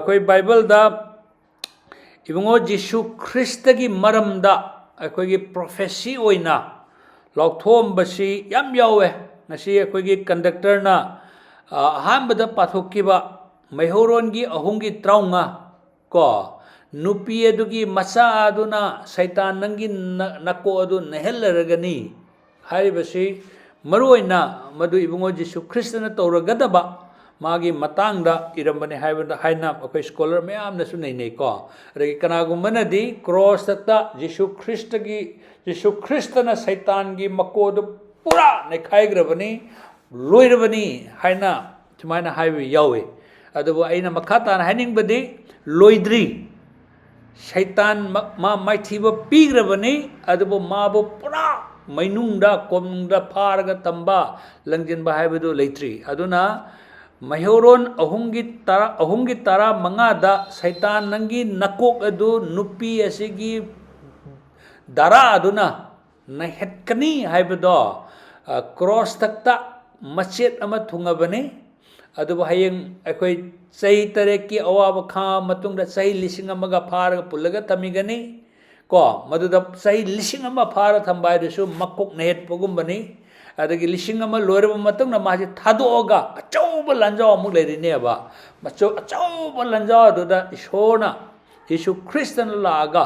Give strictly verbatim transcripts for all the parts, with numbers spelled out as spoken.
ꯑꯩꯈꯣꯏ ꯕꯥꯏꯕꯜꯗ ꯏꯕꯨꯡꯉꯣ ꯖꯤꯁꯨ ꯈ꯭ꯔꯤꯁꯇꯒꯤ ꯃꯔꯝꯗ ꯑꯩꯈꯣꯏꯒꯤ ꯄ꯭ꯔꯣꯐꯦꯁꯤ ꯑꯣꯏꯅ ꯂꯥꯎꯊꯣꯛꯑꯝꯕꯁꯤ ꯌꯥꯝ ꯌꯥꯎꯋꯦ꯫ ꯉꯁꯤ ꯑꯩꯈꯣꯏꯒꯤ ꯀꯟꯗꯛꯇꯔꯅ, ꯑ, ꯑꯍꯥꯟꯕꯗ ꯄꯥꯊꯣꯛꯈꯤꯕ ꯃꯩꯍꯧꯔꯣꯟꯒꯤ ꯑꯍꯨꯝꯒꯤ ꯇꯔꯥꯃꯉꯥ ꯀꯣ, "ꯅꯨꯄꯤ ꯑꯗꯨꯒꯤ ꯃꯆꯥ ꯑꯗꯨꯅ ꯁꯩꯇꯥꯟ ꯅꯪꯒꯤ ꯅ-, ꯅꯀꯣꯛ ꯑꯗꯨ ꯅꯩꯍꯜꯂꯔꯒꯅꯤ" ꯍꯥꯏꯔꯤꯕꯁꯤ ꯃꯔꯨꯑꯣꯏꯅ ꯃꯗꯨ ꯏꯕꯨꯡꯉꯣ ꯖꯤꯁꯨ ꯈ꯭ꯔꯤꯁꯇꯅ ꯇꯧꯔꯒꯗꯕ ꯃꯥꯒꯤ ꯃꯇꯥꯡꯗ ꯏꯔꯝꯕꯅꯤ ꯍꯥꯏꯕꯗ ꯍꯥꯏꯅ ꯑꯩꯈꯣꯏ ꯁ꯭ꯀꯣꯂꯔ ꯃꯌꯥꯝꯅꯁꯨ ꯅꯩꯅꯩꯀꯣ꯫ ꯑꯗꯒꯤ ꯀꯅꯥꯒꯨꯝꯕꯅꯗꯤ ꯀ꯭ꯔꯣꯁꯇ ꯖꯤꯁꯨ ꯈ꯭ꯔꯤꯁꯇꯒꯤ, ꯖꯤꯁꯨ ꯈ꯭ꯔꯤꯁꯇꯅ ꯁꯩꯇꯥꯟꯒꯤ ꯃꯀꯣꯛ ꯑꯗꯨ ꯄꯨꯔꯥ ꯅꯩꯈꯥꯏꯈ꯭ꯔꯕꯅꯤ, ꯂꯣꯏꯔꯕꯅꯤ ꯍꯥꯏꯅ ꯁꯨꯃꯥꯏꯅ ꯍꯥꯏꯕ ꯌꯥꯎꯏ꯫ ꯑꯗꯨꯕꯨ ꯑꯩꯅ ꯃꯈꯥ ꯇꯥꯅ ꯍꯥꯏꯅꯤꯡꯕꯗꯤ, ꯂꯣꯏꯗ꯭ꯔꯤ꯫ ꯁꯩꯇꯥꯟ ꯃ-, ꯃꯥ ꯃꯥꯏꯊꯤꯕ ꯄꯤꯈ꯭ꯔꯕꯅꯤ, ꯑꯗꯨꯕꯨ ꯃꯥꯕꯨ ꯄꯨꯔꯥ ꯃꯩꯅꯨꯡꯗ, ꯀꯣꯅꯨꯡꯗ ꯐꯥꯔꯒ ꯊꯝꯕ, ꯂꯪꯁꯤꯟꯕ ꯍꯥꯏꯕꯗꯨ ꯂꯩꯇ꯭ꯔꯤ꯫ ꯑꯗꯨꯅ ꯃꯩꯍꯧꯔꯣꯟ ꯑꯍꯨꯝꯒꯤ ꯇꯔꯥ, ꯑꯍꯨꯝꯒꯤ ꯇꯔꯥ ꯃꯉꯥꯗ ꯁꯩꯇꯥꯟ ꯅꯪꯒꯤ ꯅꯀꯣꯛ ꯑꯗꯨ ꯅꯨꯄꯤ ꯑꯁꯤꯒꯤ ꯙꯔꯥ ꯑꯗꯨꯅ ꯅꯩꯍꯠꯀꯅꯤ ꯍꯥꯏꯕꯗꯣ, ꯑ, ꯀ꯭ꯔꯣꯁ ꯊꯛꯇ ꯃꯆꯦꯠ ꯑꯃ ꯊꯨꯡꯉꯕꯅꯤ꯫ ꯑꯗꯨꯕꯨ ꯍꯌꯦꯡ ꯑꯩꯈꯣꯏ ꯆꯍꯤ ꯇꯔꯦꯠꯀꯤ ꯑꯋꯥꯕ ꯈꯥꯡꯉ ꯃꯇꯨꯡꯗ ꯆꯍꯤ ꯂꯤꯁꯤꯡ ꯑꯃꯒ ꯐꯥꯔꯒ ꯄꯨꯜꯂꯒ ꯊꯝꯃꯤꯒꯅꯤ꯫ ꯀꯣ, ꯃꯗꯨꯗ ꯆꯍꯤ ꯂꯤꯁꯤꯡ ꯑꯃ ꯐꯥꯔ ꯊꯝꯕ ꯍꯥꯏꯗꯨꯁꯨ ꯃꯀꯣꯛ ꯅꯩꯍꯠꯄꯒꯨꯝꯕꯅꯤ꯫ ꯑꯗꯒꯤ ꯂꯤꯁꯤꯡ ꯑꯃ ꯂꯣꯏꯔꯕ ꯃꯇꯨꯡꯗ ꯃꯥꯁꯤ ꯊꯥꯗꯣꯛꯑꯒ ꯑꯆꯧꯕ ꯂꯥꯟꯖꯥꯎ ꯑꯃꯨꯛ ꯂꯩꯔꯤꯅꯦꯕ꯫ ꯃꯆꯧ-, ꯑꯆꯧꯕ ꯂꯥꯟꯖꯥꯎ ꯑꯗꯨꯗ ꯏꯁꯣꯔꯅ, ꯌꯤꯁꯨ ꯈ꯭ꯔꯤꯁꯇꯅ ꯂꯥꯛꯑꯒ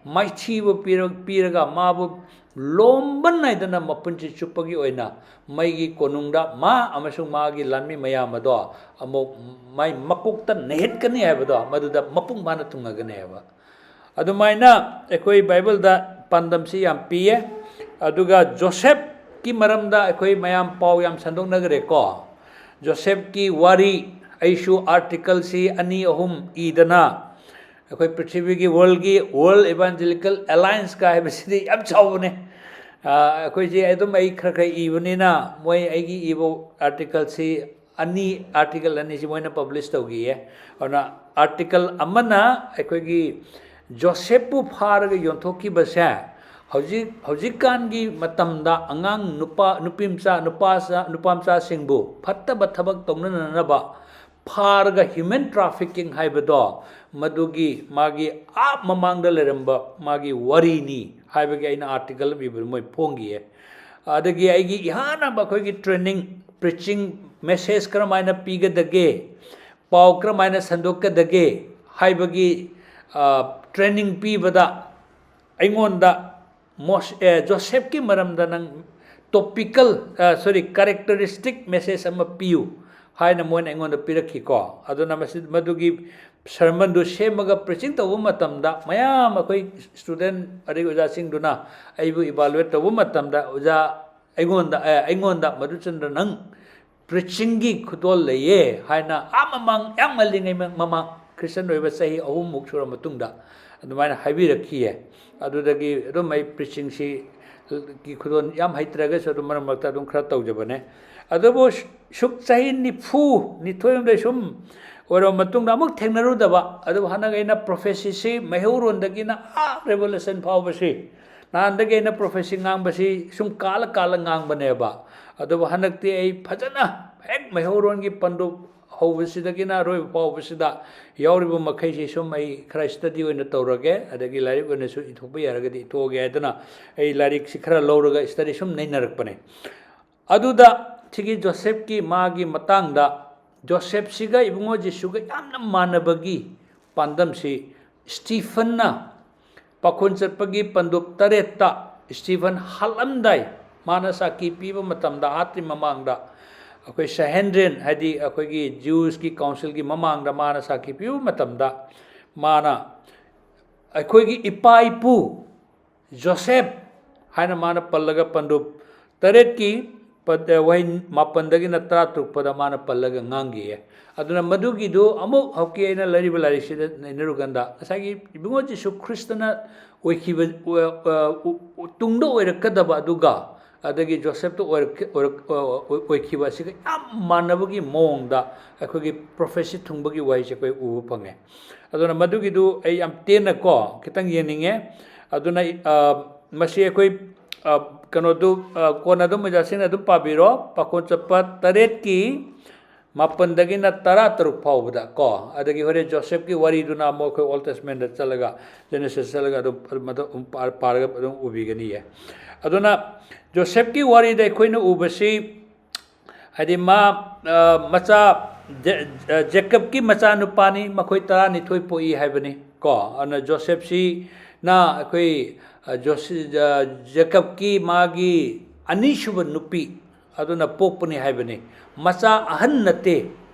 ꯃꯥꯏꯊꯤꯕ ꯄꯤꯔ-, ꯄꯤꯔꯒ ꯃꯥꯕꯨ ꯂꯣꯝꯕ ꯅꯥꯏꯗꯅ ꯃꯄꯨꯟꯁꯤ ꯆꯨꯞꯄꯒꯤ ꯑꯣꯏꯅ ꯃꯩꯒꯤ ꯀꯣꯅꯨꯡꯗ ꯃꯥ ꯑꯃꯁꯨꯡ ꯃꯥꯒꯤ ꯂꯥꯟꯃꯤ ꯃꯌꯥꯝ ꯑꯗꯣ ꯑꯃꯨꯛ ꯃꯥꯏ ꯃꯀꯣꯛꯇ ꯅꯩꯍꯠꯀꯅꯤ ꯍꯥꯏꯕꯗꯣ ꯃꯗꯨꯗ ꯃꯄꯨꯡ ꯐꯥꯅ ꯊꯨꯡꯉꯒꯅꯤ ꯍꯥꯏꯕ꯫ ꯑꯗꯨꯃꯥꯏꯅ ꯑꯩꯈꯣꯏ ꯕꯥꯏꯕꯜꯗ ꯄꯥꯟꯗꯝꯁꯤ ꯌꯥꯝ ꯄꯤꯌꯦ꯫ ꯑꯗꯨꯒ ꯖꯣꯁꯦꯐꯀꯤ ꯃꯔꯝꯗ ꯑꯩꯈꯣꯏ ꯃꯌꯥꯝ ꯄꯥꯎ ꯌꯥꯝ ꯁꯟꯗꯣꯛꯅꯈ꯭ꯔꯦꯀꯣ꯫ ꯖꯣꯁꯦꯐꯀꯤ ꯋꯥꯔꯤ ꯑꯩꯁꯨ ꯑꯥꯔꯇꯤꯀꯜꯁꯤ ꯑꯅꯤ ꯑꯍꯨꯝ ꯏꯗꯅ, ꯑꯩꯈꯣꯏ ꯄ꯭ꯔꯤꯊꯤꯕꯤꯒꯤ ꯋꯥꯔꯜꯒꯤ World Evangelical Allianceꯀ ꯍꯥꯏꯕꯁꯤꯗꯤ ꯌꯥꯝ ꯆꯥꯎꯕꯅꯦ꯫ ꯑ, ꯑꯩꯈꯣꯏꯁꯦ ꯑꯗꯨꯝ ꯑꯩ ꯈꯔ ꯈꯔ ꯏꯕꯅꯤꯅ ꯃꯣꯏ ꯑꯩꯒꯤ ꯏꯕ ꯑꯥꯔꯇꯤꯀꯜꯁꯤ ꯑꯅꯤ, ꯑꯥꯔꯇꯤꯀꯜ ꯑꯅꯤꯁꯤ ꯃꯣꯏꯅ ꯄꯕ꯭ꯂꯤꯁ ꯇꯧꯈꯤꯌꯦ꯫ ꯑꯗꯨꯅ ꯑꯥꯔꯇꯤꯀꯜ ꯑꯃꯅ ꯑꯩꯈꯣꯏꯒꯤ ꯖꯣꯁꯦꯐꯄꯨ ꯐꯥꯔꯒ ꯌꯣꯟꯊꯣꯛꯈꯤꯕꯁꯦ ꯍꯧꯖꯤꯛ, ꯍꯧꯖꯤꯛꯀꯥꯟꯒꯤ ꯃꯇꯝꯗ ꯑꯉꯥꯡ ꯅꯨꯄꯥ, ꯅꯨꯄꯤ ꯃꯆꯥ, ꯅꯨꯄꯥ ꯁ-, ꯅꯨꯄꯥ ꯃꯆꯥꯁꯤꯡꯕꯨ ꯐꯠꯇꯕ ꯊꯕꯛ ꯇꯧꯅꯅꯅꯕ ꯐꯥꯔꯒ human trafficking ꯍꯥꯏꯕꯗꯣ, ꯃꯗꯨꯒꯤ ꯃꯥꯒꯤ ꯑꯥ ꯃꯃꯥꯡꯗ ꯂꯩꯔꯝꯕ ꯃꯥꯒꯤ ꯋꯥꯔꯤꯅꯤ ꯍꯥꯏꯕꯒꯤ ꯑꯩꯅ article ꯑꯃ ꯏꯕꯗꯨ ꯃꯣꯏ ꯐꯣꯡꯈꯤꯌꯦ꯫ ꯑꯗꯒꯤ ꯑꯩꯒꯤ ꯏꯍꯥꯟ ꯍꯥꯟꯕ ꯑꯩꯈꯣꯏꯒꯤ training, preaching message ꯀꯔꯝꯍꯥꯏꯅ ꯄꯤꯒꯗꯒꯦ, ꯄꯥꯎ ꯀꯔꯝꯍꯥꯏꯅ ꯁꯟꯗꯣꯛꯀꯗꯒꯦ ꯍꯥꯏꯕꯒꯤ, ꯑ, training ꯄꯤꯕꯗ ꯑꯩꯉꯣꯟꯗ ꯃꯣꯁ-, ꯑꯦ, ꯖꯣꯁꯦꯐꯀꯤ ꯃꯔꯝꯗ ꯅꯪ topical, ꯑ, sorry, characteristic message ꯑꯃ ꯄꯤꯌꯨ ꯍꯥꯏꯅ ꯃꯣꯏꯅ ꯑꯩꯉꯣꯟꯗ ꯄꯤꯔꯛꯈꯤꯀꯣ꯫ ꯑꯗꯨꯅ ꯃꯁꯤ, ꯃꯗꯨꯒꯤ sermonꯗꯨ ꯁꯦꯝꯃꯒ preaching ꯇꯧꯕ ꯃꯇꯝꯗ ꯃꯌꯥꯝ ꯑꯩꯈꯣꯏ student ꯑꯗꯒꯤ ꯑꯣꯖꯥꯁꯤꯡꯗꯨꯅ ꯑꯩꯕꯨ evaluate ꯇꯧꯕ ꯃꯇꯝꯗ, "ꯑꯣꯖꯥ, ꯑꯩꯉꯣꯟꯗ, ꯑꯦ, ꯑꯩꯉꯣꯟꯗ ꯃꯗꯨꯆꯟꯗ꯭ꯔ ꯅꯪ preachingꯒꯤ ꯈꯨꯗꯣꯜ ꯂꯩꯌꯦ" ꯍꯥꯏꯅ ꯑꯥ ꯃꯃꯥꯡ, ꯌꯥꯝ ꯉꯜꯂꯤꯉꯩ ꯃ-, ꯃꯃꯥꯡ, Christian ꯑꯣꯏꯕ ꯆꯍꯤ ꯑꯍꯨꯝꯃꯨꯛ ꯁꯨꯔ ꯃꯇꯨꯡꯗ ꯑꯗꯨꯃꯥꯏꯅ ꯍꯥꯏꯕꯤꯔꯛꯈꯤꯌꯦ꯫ ꯑꯗꯨꯗꯒꯤ ꯑꯗꯨꯝ ꯑꯩ preachingꯁꯤ ꯒꯤ ꯈꯨꯗꯣꯜ ꯌꯥꯝ ꯍꯩꯇ꯭ꯔꯒꯁꯨ ꯑꯗꯨꯝ ꯃꯔꯛ ꯃꯔꯛꯇ ꯑꯗꯨꯝ ꯈꯔ ꯇꯧꯖꯕꯅꯦ꯫ ꯑꯗꯨꯕꯨ ꯁꯨꯛ ꯆꯍꯤ ꯅꯤꯐꯨ ꯅꯤꯊꯣꯏ ꯍꯨꯝꯗꯣꯏ ꯁꯨꯝ ꯑꯣꯏꯔꯕ ꯃꯇꯨꯡꯗ ꯑꯃꯨꯛ ꯊꯦꯡꯅꯔꯨꯗꯕ, ꯑꯗꯨꯕꯨ ꯍꯟꯗꯛ ꯑꯩꯅ prophecyꯁꯤ ꯃꯩꯍꯧꯔꯣꯟꯗꯒꯤꯅ ꯑꯥ Revelation ꯐꯥꯎꯕꯁꯤ, ꯅꯍꯥꯟꯗꯒꯤ ꯑꯩꯅ prophecy ꯉꯥꯡꯕꯁꯤ ꯁꯨꯝ ꯀꯥꯜꯂ ꯀꯥꯜꯂ ꯉꯥꯡꯕꯅꯦꯕ꯫ ꯑꯗꯨꯕꯨ ꯍꯟꯗꯛꯇꯤ ꯑꯩ ꯐꯖꯅ ꯍꯦꯛ ꯃꯩꯍꯧꯔꯣꯟꯒꯤ ꯄꯟꯗꯨꯞ ꯍꯧꯕꯁꯤꯗꯒꯤꯅ ꯑꯔꯣꯏꯕ ꯐꯥꯎꯕꯁꯤꯗ ꯌꯥꯎꯔꯤꯕ ꯃꯈꯩꯁꯤ ꯁꯨꯝ ꯑꯩ ꯈꯔ study ꯑꯣꯏꯅ ꯇꯧꯔꯒꯦ, ꯑꯗꯒꯤ ꯂꯥꯏꯔꯤꯛ ꯑꯣꯏꯅꯁꯨ ꯏꯊꯣꯛꯄ ꯌꯥꯔꯒꯗꯤ ꯏꯊꯣꯛꯑꯒꯦ ꯍꯥꯏꯗꯅ ꯑꯩ ꯂꯥꯏꯔꯤꯛꯁꯤ ꯈꯔ ꯂꯧꯔꯒ study ꯁꯨꯝ ꯅꯩꯅꯔꯛꯄꯅꯦ꯫ ꯑꯗꯨꯗ ꯁꯤꯒꯤ ꯖꯣꯁꯦꯐꯀꯤ ꯃꯥꯒꯤ ꯃꯇꯥꯡꯗ, ꯖꯣꯁꯦꯐꯁꯤꯒ ꯏꯕꯨꯡꯉꯣ ꯖꯤꯁꯨꯒ ꯌꯥꯝꯅ ꯃꯥꯟꯅꯕꯒꯤ ꯄꯥꯟꯗꯝꯁꯤ ꯁ꯭ꯇꯤꯐꯟꯅ ꯄꯥꯈꯣꯟ ꯆꯠꯄꯒꯤ ꯄꯟꯗꯨꯞ ꯇꯔꯦꯠꯇ ꯁ꯭ꯇꯤꯐꯟ ꯍꯥꯠꯂꯝꯗꯥꯏ ꯃꯥꯅ ꯁꯥꯈꯤ ꯄꯤꯕ ꯃꯇꯝꯗ, ꯍꯥꯠꯇ꯭ꯔꯤ ꯃꯃꯥꯡꯗ ꯑꯩꯈꯣꯏ ꯁꯍꯦꯟꯗ꯭ꯔꯦꯟ, ꯍꯥꯏꯗꯤ ꯑꯩꯈꯣꯏꯒꯤ Jewsꯀꯤ councilꯒꯤ ꯃꯃꯥꯡꯗ ꯃꯥꯅ ꯁꯥꯈꯤ ꯄꯤꯕ ꯃꯇꯝꯗ, ꯃꯥꯅ ꯑꯩꯈꯣꯏꯒꯤ ꯏꯄꯥ ꯏꯄꯨ ꯖꯣꯁꯦꯐ ꯍꯥꯏꯅ ꯃꯥꯅ ꯄꯜꯂꯒ ꯄꯟꯗꯨꯞ ꯇꯔꯦꯠꯀꯤ ꯄ-, ꯋꯥꯍꯩ ꯃꯥꯄꯟꯗꯒꯤꯅ ꯇꯔꯥꯇꯔꯨꯛ ꯐꯥꯎꯗ ꯃꯥꯅ ꯄꯜꯂꯒ ꯉꯥꯡꯈꯤꯌꯦ꯫ ꯑꯗꯨꯅ ꯃꯗꯨꯒꯤꯗꯨ ꯑꯃꯨꯛ ꯍꯧꯀꯤ ꯑꯩꯅ ꯂꯩꯔꯤꯕ ꯂꯥꯏꯔꯤꯛꯁꯤꯗ ꯅꯩꯅꯔꯨꯀꯥꯟꯗ, ꯉꯁꯥꯏꯒꯤ ꯏꯕꯨꯡꯉꯣ ꯖꯤꯁꯨ ꯈ꯭ꯔꯤꯁꯇꯅ ꯑꯣꯏꯈꯤꯕ, ꯑ, ꯑ, ꯎ-, ꯎ-, ꯇꯨꯡꯗ ꯑꯣꯏꯔꯛꯀꯗꯕ ꯑꯗꯨꯒ, ꯑꯗꯒꯤ ꯖꯣꯁꯦꯐꯇ ꯑꯣꯏꯔꯛ-, ꯑꯣꯏꯔꯛ-, ꯑ, ꯑꯣꯏ-, ꯑꯣꯏꯈꯤꯕ ꯑꯁꯤꯒ ꯌꯥꯝ ꯃꯥꯟꯅꯕꯒꯤ ꯃꯑꯣꯡꯗ ꯑꯩꯈꯣꯏꯒꯤ prophecy ꯊꯨꯡꯕꯒꯤ ꯋꯥꯍꯩꯁꯦ ꯑꯩꯈꯣꯏ ꯎꯕ ꯐꯪꯉꯦ꯫ ꯑꯗꯨꯅ ꯃꯗꯨꯒꯤꯗꯨ ꯑꯩ ꯌꯥꯝ ꯇꯦꯟꯅꯀꯣ ꯈꯤꯇꯪ ꯌꯦꯡꯅꯤꯡꯉꯦ꯫ ꯑꯗꯨꯅ, ꯑ, ꯃꯁꯤ ꯑꯩꯈꯣꯏ, ꯑ, ꯀꯩꯅꯣꯗꯨ, ꯑ, ꯀꯣꯟꯅ ꯑꯗꯨꯝ ꯑꯣꯖꯥꯁꯤꯡꯅ ꯑꯗꯨꯝ ꯄꯥꯕꯤꯔꯣ꯫ ꯄꯥꯈꯣꯟ ꯆꯠꯄ ꯇꯔꯦꯠꯀꯤ ꯃꯥꯄꯟꯗꯒꯤꯅ ꯇꯔꯥ ꯇꯔꯨꯛ ꯐꯥꯎꯕꯗ ꯀꯣ, ꯑꯗꯒꯤ ꯍꯣꯔꯦꯟ ꯖꯣꯁꯦꯐꯀꯤ ꯋꯥꯔꯤꯗꯨꯅ ꯑꯃꯨꯛ ꯑꯩꯈꯣꯏ Old Testament ꯆꯠꯂꯒ, Genesis ꯆꯠꯂꯒ ꯑꯗꯨꯝ, ꯑꯗꯨꯝ ꯄꯥꯔꯒ ꯑꯗꯨꯝ ꯎꯕꯤꯒꯅꯤꯌꯦ꯫ ꯑꯗꯨꯅ ꯖꯣꯁꯦꯐꯀꯤ ꯋꯥꯔꯤꯗ ꯑꯩꯈꯣꯏꯅ ꯎꯕꯁꯤ, ꯍꯥꯏꯗꯤ ꯃꯥ, ꯑ, ꯃꯆꯥ, ꯖꯦ-, ꯑ, ꯖꯦꯀꯕꯀꯤ ꯃꯆꯥꯅꯨꯄꯥꯅꯤ, ꯃꯈꯣꯏ ꯇꯔꯥꯅꯤꯊꯣꯏ ꯄꯣꯛꯏ ꯍꯥꯏꯕꯅꯤ ꯀꯣ꯫ ꯑꯗꯨꯅ ꯖꯣꯁꯦꯐꯁꯤꯅ ꯑꯩꯈꯣꯏ, ꯑ, ꯖꯣꯁ-, ꯑ, ꯖꯦꯀꯕꯀꯤ ꯃꯥꯒꯤ ꯑꯅꯤꯁꯨꯕ ꯅꯨꯄꯤ ꯑꯗꯨꯅ ꯄꯣꯛꯄꯅꯤ ꯍꯥꯏꯕꯅꯤ꯫ ꯃꯆꯥ ꯑꯍꯟ ꯅꯠꯇꯦ꯫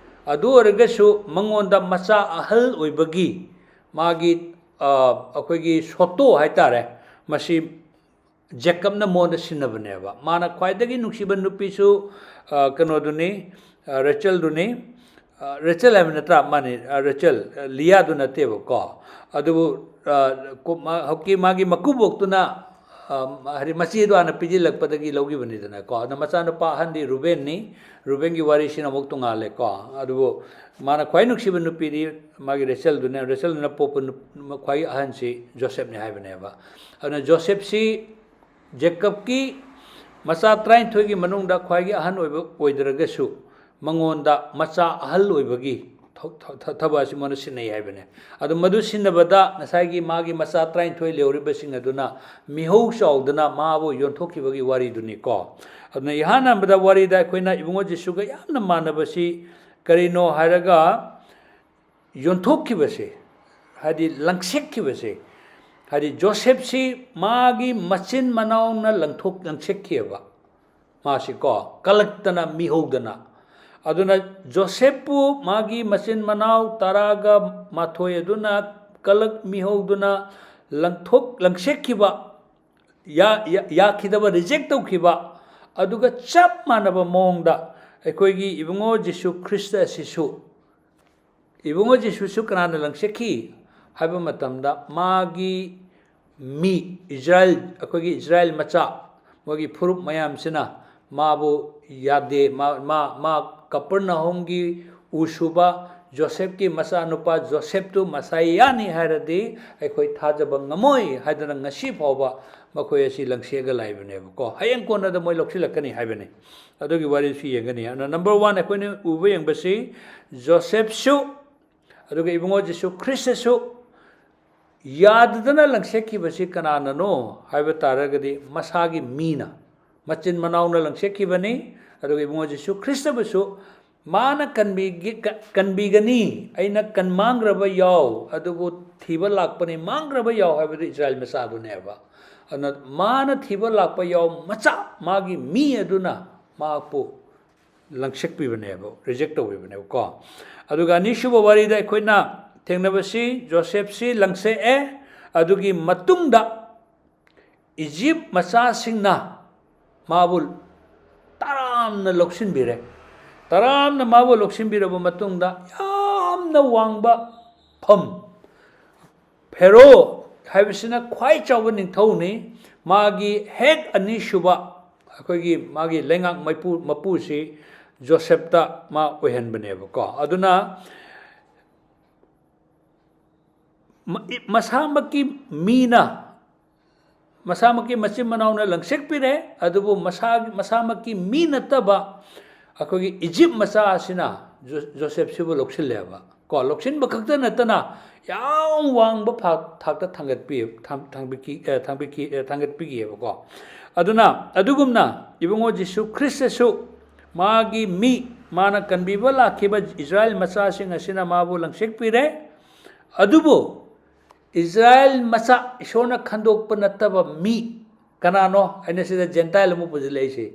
ꯑꯗꯨ ꯑꯣꯏꯔꯒꯁꯨ ꯃꯉꯣꯟꯗ ꯃꯆꯥ ꯑꯍꯜ ꯑꯣꯏꯕꯒꯤ ꯃꯥꯒꯤ, ꯑ, ꯑꯩꯈꯣꯏꯒꯤ ꯁꯣꯇꯣ ꯍꯥꯏꯇꯥꯔꯦ, ꯃꯁꯤ ꯖꯦꯀꯕꯅ ꯃꯉꯣꯟꯗ ꯁꯤꯟꯅꯕꯅꯦꯕ꯫ ꯃꯥꯅ ꯈ꯭ꯋꯥꯏꯗꯒꯤ ꯅꯨꯡꯁꯤꯕ ꯅꯨꯄꯤꯁꯨ, ꯑ, ꯀꯩꯅꯣꯗꯨꯅꯤ, ꯑ, ꯔꯦꯆꯦꯜꯗꯨꯅꯤ꯫ ꯑ, ꯔꯦꯆꯦꯜ ꯍꯥꯏꯕ ꯅꯠꯇ꯭ꯔꯥ? ꯃꯥꯅꯤ, ꯑ, ꯔꯦꯆꯦꯜ, ꯑ, ꯂꯤꯌꯥꯗꯨ ꯅꯠꯇꯦꯕꯀꯣ꯫ ꯑꯗꯨꯕꯨ, ꯑ, ꯀꯣ-, ꯃꯥ-, ꯍꯧꯖꯤꯛꯀꯤ ꯃꯥꯒꯤ ꯃꯀꯨꯕꯣꯛꯇꯨꯅ, ꯑ, ꯍꯥꯏꯗꯤ ꯃꯆꯦꯗꯣ ꯍꯥꯟꯅ ꯄꯤꯁꯤꯜꯂꯛꯄꯗꯒꯤ ꯂꯧꯈꯤꯕꯅꯤꯗꯅꯀꯣ꯫ ꯑꯗꯣ ꯃꯆꯥꯅꯨꯄꯥ ꯑꯍꯟꯗꯤ ꯔꯨꯕꯦꯟꯅꯤ꯫ ꯔꯨꯕꯦꯟꯒꯤ ꯋꯥꯔꯤꯁꯤꯅ ꯑꯃꯨꯛ ꯇꯣꯡꯉꯥꯜꯂꯦꯀꯣ꯫ ꯑꯗꯨꯕꯨ ꯃꯥꯅ ꯈ꯭ꯋꯥꯏ ꯅꯨꯡꯁꯤꯕ ꯅꯨꯄꯤꯗꯤ ꯃꯥꯒꯤ ꯔꯦꯆꯦꯜꯗꯨꯅꯦ꯫ ꯔꯦꯆꯦꯜꯗꯨꯅ ꯄꯣꯛꯄ ꯅꯨꯞ-, ꯈ꯭ꯋꯥꯏ ꯑꯍꯟꯁꯤ ꯖꯣꯁꯦꯞꯅꯤ ꯍꯥꯏꯕꯅꯦꯕ꯫ ꯑꯗꯨꯅ ꯖꯣꯁꯦꯞꯁꯤ ꯖꯦꯀꯕꯀꯤ ꯃꯆꯥ ꯇꯔꯥꯅꯤꯊꯣꯏꯒꯤ ꯃꯅꯨꯡꯗ ꯈ꯭ꯋꯥꯏꯒꯤ ꯑꯍꯟ ꯑꯣꯏꯕ ꯑꯣꯏꯗ꯭ꯔꯒꯁꯨ, ꯃꯉꯣꯟꯗ ꯃꯆꯥ ꯑꯍꯜ ꯑꯣꯏꯕꯒꯤ ꯊ-, ꯊ-, ꯊ-, ꯊꯕꯛ ꯑꯁꯤ ꯃꯉꯣꯟꯗ ꯁꯤꯟꯅꯩ ꯍꯥꯏꯕꯅꯦ꯫ ꯑꯗꯨ ꯃꯗꯨ ꯁꯤꯟꯅꯕꯗ ꯉꯁꯥꯏꯒꯤ ꯃꯥꯒꯤ ꯃꯆꯥ ꯇꯔꯥꯅꯤꯊꯣꯏ ꯂꯩꯍꯧꯔꯤꯕꯁꯤꯡ ꯑꯗꯨꯅ ꯃꯤꯍꯧ ꯆꯥꯎꯗꯅ ꯃꯥꯕꯨ ꯌꯣꯟꯊꯣꯛꯈꯤꯕꯒꯤ ꯋꯥꯔꯤꯗꯨꯅꯤꯀꯣ꯫ ꯑꯗꯨꯅ ꯏꯍꯥꯟ ꯍꯥꯟꯕꯗ ꯋꯥꯔꯤꯗ ꯑꯩꯈꯣꯏꯅ ꯏꯕꯨꯡꯉꯣ ꯖꯤꯁꯨꯒ ꯌꯥꯝꯅ ꯃꯥꯟꯅꯕꯁꯤ ꯀꯔꯤꯅꯣ ꯍꯥꯏꯔꯒ, ꯌꯣꯟꯊꯣꯛꯈꯤꯕꯁꯦ, ꯍꯥꯏꯗꯤ ꯂꯪꯁꯦꯛꯈꯤꯕꯁꯦ, ꯍꯥꯏꯗꯤ ꯖꯣꯁꯦꯞꯁꯤ ꯃꯥꯒꯤ ꯃꯆꯤꯟ ꯃꯅꯥꯎꯅ ꯂꯪꯊꯣꯛ-, ꯂꯪꯁꯦꯛꯈꯤꯑꯕ꯫ ꯃꯥꯁꯤꯀꯣ, ꯀꯂꯛꯇꯅ, ꯃꯤꯍꯧꯗꯅ꯫ ꯑꯗꯨꯅ ꯖꯣꯁꯦꯞꯄꯨ ꯃꯥꯒꯤ ꯃꯆꯤꯟ ꯃꯅꯥꯎ ꯇꯔꯥꯒ ꯃꯥꯊꯣꯏ ꯑꯗꯨꯅ ꯀꯂꯛ ꯃꯤꯍꯧꯗꯨꯅ ꯂꯪꯊꯣꯛ-, ꯂꯪꯁꯦꯛꯈꯤꯕ, ꯌꯥ-, ꯌꯥ-, ꯌꯥꯈꯤꯗꯕ, reject ꯇꯧꯈꯤꯕ, ꯑꯗꯨꯒ ꯆꯞ ꯃꯥꯟꯅꯕ ꯃꯑꯣꯡꯗ ꯑꯩꯈꯣꯏꯒꯤ ꯏꯕꯨꯡꯉꯣ ꯖꯤꯁꯨ ꯈ꯭ꯔꯤꯁꯇ ꯑꯁꯤꯁꯨ, ꯏꯕꯨꯡꯉꯣ ꯖꯤꯁꯨꯁꯨ ꯀꯅꯥꯅ ꯂꯪꯁꯦꯛꯈꯤ ꯍꯥꯏꯕ ꯃꯇꯝꯗ, ꯃꯥꯒꯤ ꯃꯤ ꯏꯖꯔꯥꯏꯜ, ꯑꯩꯈꯣꯏꯒꯤ ꯏꯖꯔꯥꯏꯜ ꯃꯆꯥ, ꯃꯣꯏꯒꯤ ꯐꯨꯔꯨꯞ ꯃꯌꯥꯝꯁꯤꯅ ꯃꯥꯕꯨ ꯌꯥꯗꯦ, ꯃꯥ, ꯃꯥ, ꯃꯥ ꯀꯄꯔꯅꯍꯨꯝꯒꯤ ꯎ ꯁꯨꯕ ꯖꯣꯁꯦꯞꯀꯤ ꯃꯆꯥꯅꯨꯄꯥ ꯖꯣꯁꯦꯞꯇꯨ ꯃꯁꯥꯏꯌꯥꯅꯤ ꯍꯥꯏꯔꯗꯤ ꯑꯩꯈꯣꯏ ꯊꯥꯖꯕ ꯉꯝꯃꯣꯏ ꯍꯥꯏꯗꯅ ꯉꯁꯤ ꯐꯥꯎꯕ ꯃꯈꯣꯏ ꯑꯁꯤ ꯂꯪꯁꯦꯛꯑꯒ ꯂꯥꯛꯏꯕꯅꯦꯕꯀꯣ꯫ ꯍꯌꯦꯡ ꯀꯣꯟꯅꯗ ꯃꯣꯏ ꯂꯧꯁꯤꯜꯂꯛꯀꯅꯤ ꯍꯥꯏꯕꯅꯤ꯫ ꯑꯗꯨꯒꯤ ꯋꯥꯔꯤꯁꯨ ꯌꯦꯡꯒꯅꯤ꯫ ꯑꯗꯨꯅ number one ꯑꯩꯈꯣꯏꯅ ꯎꯕ ꯌꯦꯡꯕꯁꯤ ꯖꯣꯁꯦꯐꯁꯨ, ꯑꯗꯨꯒ ꯏꯕꯨꯡꯉꯣ ꯖꯤꯁꯨ ꯈ꯭ꯔꯤꯁꯇꯁꯨ ꯌꯥꯗꯗꯅ ꯂꯪꯁꯦꯛꯈꯤꯕꯁꯤ ꯀꯅꯥꯅꯅꯣ ꯍꯥꯏꯕ ꯇꯥꯔꯒꯗꯤ ꯃꯁꯥꯒꯤ ꯃꯤꯅ, ꯃꯆꯤꯟ ꯃꯅꯥꯎꯅ ꯂꯪꯁꯦꯛꯈꯤꯕꯅꯤ꯫ ꯑꯗꯨꯒ ꯏꯕꯨꯡꯉꯣ ꯖꯤꯁꯨ ꯈ꯭ꯔꯤꯁꯇꯕꯨꯁꯨ ꯃꯥꯅ ꯀꯟꯕꯤꯒꯦ-, ꯀ-, ꯀꯟꯕꯤꯒꯅꯤ, ꯑꯩꯅ ꯀꯟ ꯃꯥꯡꯈ꯭ꯔꯕ ꯌꯥꯎ, ꯑꯗꯨꯕꯨ ꯊꯤꯕ ꯂꯥꯛꯄꯅꯤ, ꯃꯥꯡꯈ꯭ꯔꯕ ꯌꯥꯎ ꯍꯥꯏꯕꯗꯨ ꯏꯁꯔꯥꯌꯦꯜ ꯃꯆꯥꯗꯨꯅꯦꯕ꯫ ꯑꯗꯨꯅ ꯃꯥꯅ ꯊꯤꯕ ꯂꯥꯛꯄ ꯌꯥꯎ ꯃꯆꯥ, ꯃꯥꯒꯤ ꯃꯤ ꯑꯗꯨꯅ ꯃꯍꯥꯛꯄꯨ ꯂꯪꯁꯦꯛꯄꯤꯕꯅꯦꯕ, ꯔꯤꯖꯦꯛ ꯇꯧꯕꯤꯕꯅꯦꯕꯀꯣ꯫ ꯑꯗꯨꯒ ꯑꯅꯤꯁꯨꯕ ꯋꯥꯔꯤꯗ ꯑꯩꯈꯣꯏꯅ ꯊꯦꯡꯅꯕꯁꯤ ꯖꯣꯁꯦꯐꯁꯤ ꯂꯪꯁꯦꯛꯑꯦ, ꯑꯗꯨꯒꯤ ꯃꯇꯨꯡꯗ ꯏꯖꯤꯞ ꯃꯆꯥꯁꯤꯡꯅ ꯃꯥꯕꯨ ꯇꯔꯥꯝꯅ ꯂꯧꯁꯤꯟꯕꯤꯔꯦ꯫ ꯇꯔꯥꯝꯅ ꯃꯥꯕꯨ ꯂꯧꯁꯤꯟꯕꯤꯔꯕ ꯃꯇꯨꯡꯗ ꯌꯥꯝꯅ ꯋꯥꯡꯕ ꯐꯝ, ꯐꯦꯔꯣ ꯍꯥꯏꯕꯁꯤꯅ ꯈ꯭ꯋꯥꯏ ꯆꯥꯎꯕ ꯅꯤꯡꯊꯧꯅꯤ, ꯃꯥꯒꯤ ꯍꯦꯛ ꯑꯅꯤꯁꯨꯕ ꯑꯩꯈꯣꯏꯒꯤ ꯃꯥꯒꯤ ꯂꯩꯉꯥꯛ ꯃꯩꯄꯨ-, ꯃꯄꯨꯁꯤ ꯖꯣꯁꯦꯞꯇ ꯃꯥ ꯑꯣꯏꯍꯟꯕꯅꯦꯕꯀꯣ꯫ ꯑꯗꯨꯅ ꯃ-, ꯃꯁꯥꯃꯛꯀꯤ ꯃꯤꯅ, ꯃꯁꯥꯃꯛꯀꯤ ꯃꯆꯤꯟ ꯃꯅꯥꯎꯅ ꯂꯪꯁꯦꯛꯄꯤꯔꯦ, ꯑꯗꯨꯕꯨ ꯃꯁꯥ-, ꯃꯁꯥꯃꯛꯀꯤ ꯃꯤ ꯅꯠꯇꯕ ꯑꯩꯈꯣꯏꯒꯤ ꯏꯖꯤꯞ ꯃꯆꯥ ꯑꯁꯤꯅ ꯖꯣ-, ꯖꯣꯁꯦꯞꯁꯤꯕꯨ ꯂꯧꯁꯤꯜꯂꯦꯕ꯫ ꯀꯣ, ꯂꯧꯁꯤꯟꯕ ꯈꯛꯇ ꯅꯠꯇꯅ ꯌꯥꯝ ꯋꯥꯡꯕ ꯊꯥꯛ-, ꯊꯥꯛꯇ ꯊꯥꯡꯒꯠꯄꯤ-, ꯊꯥꯡ-, ꯊꯥꯡꯕꯤꯈꯤ-, ꯑꯦ, ꯊꯥꯡꯕꯤꯈꯤ-, ꯑꯦ, ꯊꯥꯡꯒꯠꯄꯤꯈꯤꯑꯕꯀꯣ꯫ ꯑꯗꯨꯅ ꯑꯗꯨꯒꯨꯝꯅ ꯏꯕꯨꯡꯉꯣ ꯖꯤꯁꯨ ꯈ꯭ꯔꯤꯁꯇꯁꯨ ꯃꯥꯒꯤ ꯃꯤ, ꯃꯥꯅ ꯀꯟꯕꯤꯕ ꯂꯥꯛꯈꯤꯕ ꯏꯁꯔꯥꯌꯦꯜ ꯃꯆꯥꯁꯤꯡ ꯑꯁꯤꯅ ꯃꯥꯕꯨ ꯂꯪꯁꯦꯛꯄꯤꯔꯦ꯫ ꯑꯗꯨꯕꯨ ꯏꯁꯔꯥꯌꯦꯜ ꯃꯆꯥ, ꯏꯁꯣꯔꯅ ꯈꯟꯗꯣꯛꯄ ꯅꯠꯇꯕ ꯃꯤ ꯀꯅꯥꯅꯣ? ꯑꯩꯅ ꯁꯤꯗ ꯖꯦꯟꯇꯥꯏꯜ ꯑꯃ ꯄꯨꯁꯤꯜꯂꯛꯏꯁꯦ꯫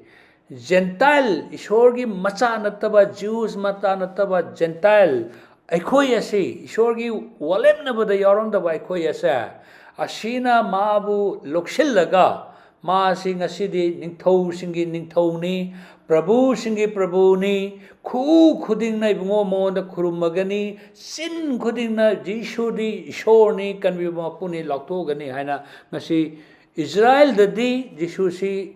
ꯖꯦꯟꯇꯥꯏꯜ, ꯏꯁꯣꯔꯒꯤ ꯃꯆꯥ ꯅꯠꯇꯕ, ꯖ꯭ꯌꯨꯁ ꯃꯆꯥ ꯅꯠꯇꯕ ꯖꯦꯟꯇꯥꯏꯜ, ꯑꯩꯈꯣꯏ ꯑꯁꯤ, ꯏꯁꯣꯔꯒꯤ ꯋꯥꯂꯦꯞꯅꯕꯗ ꯌꯥꯎꯔꯝꯗꯕ ꯑꯩꯈꯣꯏ ꯑꯁꯦ, ꯑꯁꯤꯅ ꯃꯥꯕꯨ ꯂꯧꯁꯤꯜꯂꯒ, ꯃꯥꯁꯤ ꯉꯁꯤꯗꯤ ꯅꯤꯡꯊꯧꯁꯤꯡꯒꯤ ꯅꯤꯡꯊꯧꯅꯤ, ꯄ꯭ꯔꯚꯨꯁꯤꯡꯒꯤ ꯄ꯭ꯔꯚꯨꯅꯤ, ꯈꯨ ꯈꯨꯗꯤꯡꯅ ꯏꯕꯨꯡꯉꯣ ꯃꯉꯣꯟꯗ ꯈꯨꯔꯨꯝꯃꯒꯅꯤ, ꯆꯤꯟ ꯈꯨꯗꯤꯡꯅ ꯖꯤꯁꯨꯗꯤ ꯏꯁꯣꯔꯅꯤ, ꯀꯟꯕꯤꯕ ꯃꯄꯨꯅꯤ ꯂꯥꯎꯊꯣꯛꯑꯒꯅꯤ ꯍꯥꯏꯅ ꯉꯁꯤ ꯏꯁꯔꯥꯌꯦꯜꯗꯗꯤ ꯖꯤꯁꯨꯁꯤ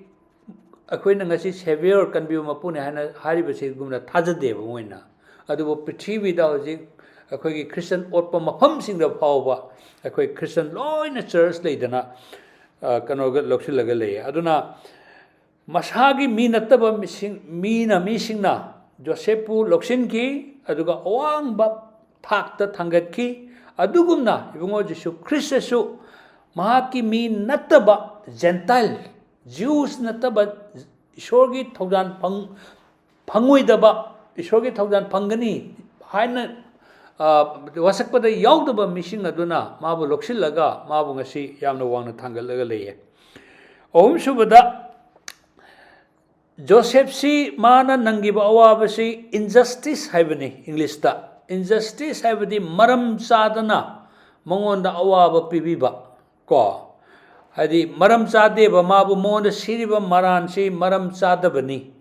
ꯑꯩꯈꯣꯏꯅ ꯉꯁꯤ ꯁꯦꯚꯤꯌꯔ, ꯀꯟꯕꯤꯕ ꯃꯄꯨꯅꯤ ꯍꯥꯏꯅ ꯍꯥꯏꯔꯤꯕꯁꯤꯒꯨꯝꯅ ꯊꯥꯖꯗꯦꯕ ꯃꯣꯏꯅ꯫ ꯑꯗꯨꯕꯨ ꯄ꯭ꯔꯤꯊꯤꯕꯤꯗ ꯍꯧꯖꯤꯛ ꯑꯩꯈꯣꯏꯒꯤ ꯈ꯭ꯔꯤꯁꯇꯟ ꯑꯣꯠꯄ ꯃꯐꯝꯁꯤꯡꯗ ꯐꯥꯎꯕ ꯑꯩꯈꯣꯏ ꯈ꯭ꯔꯤꯁꯇꯟ ꯂꯣꯏꯅ ꯆꯔꯆ ꯂꯩꯗꯅ ꯑ, ꯀꯩꯅꯣꯒ ꯂꯧꯁꯤꯜꯂꯒ ꯂꯩꯌꯦ꯫ ꯑꯗꯨꯅ ꯃꯁꯥꯒꯤ ꯃꯤ ꯅꯠꯇꯕ ꯃꯤꯁꯤꯡ, ꯃꯤꯅ, ꯃꯤꯁꯤꯡꯅ ꯖꯣꯁꯦꯐꯄꯨ ꯂꯧꯁꯤꯟꯈꯤ, ꯑꯗꯨꯒ ꯑꯋꯥꯡꯕ ꯊꯥꯛꯇ ꯊꯥꯡꯒꯠꯈꯤ꯫ ꯑꯗꯨꯒꯨꯝꯅ ꯏꯕꯨꯡꯉꯣ ꯖꯤꯁꯨ ꯈ꯭ꯔꯤꯁꯇꯁꯨ ꯃꯍꯥꯛꯀꯤ ꯃꯤ ꯅꯠꯇꯕ, ꯖꯦꯟꯇꯥꯏꯜ, ꯖ꯭ꯌꯨꯁ ꯅꯠꯇꯕ, ꯏꯁꯣꯔꯒꯤ ꯊꯧꯖꯥꯜ ꯐꯪ-, ꯐꯪꯉꯣꯏꯗꯕ, ꯏꯁꯣꯔꯒꯤ ꯊꯧꯖꯥꯜ ꯐꯪꯒꯅꯤ ꯍꯥꯏꯅ, ꯑ, ꯋꯥꯁꯛꯄꯗ ꯌꯥꯎꯗꯕ ꯃꯤꯁꯤꯡ ꯑꯗꯨꯅ ꯃꯥꯕꯨ ꯂꯧꯁꯤꯜꯂꯒ ꯃꯥꯕꯨ ꯉꯁꯤ ꯌꯥꯝꯅ ꯋꯥꯡꯅ ꯊꯥꯡꯒꯠꯂꯒ ꯂꯩꯌꯦ꯫ ꯑꯍꯨꯝꯁꯨꯕꯗ, ꯖꯣꯁꯦꯐꯁꯤ ꯃꯥꯅ ꯅꯪꯈꯤꯕ ꯑꯋꯥꯕꯁꯤ injustice ꯍꯥꯏꯕꯅꯤ ꯏꯪꯂꯤꯁꯇ꯫ Injustice ꯍꯥꯏꯕꯗꯤ ꯃꯔꯝ ꯆꯥꯗꯅ ꯃꯉꯣꯟꯗ ꯑꯋꯥꯕ ꯄꯤꯕꯤꯕ, ꯀꯣ꯫ ꯍꯥꯏꯗꯤ ꯃꯔꯝ ꯆꯥꯗꯦꯕ, ꯃꯥꯕꯨ, ꯃꯉꯣꯟꯗ ꯁꯤꯔꯤꯕ ꯃꯔꯥꯟꯁꯤ ꯃꯔꯝ ꯆꯥꯗꯕꯅꯤ꯫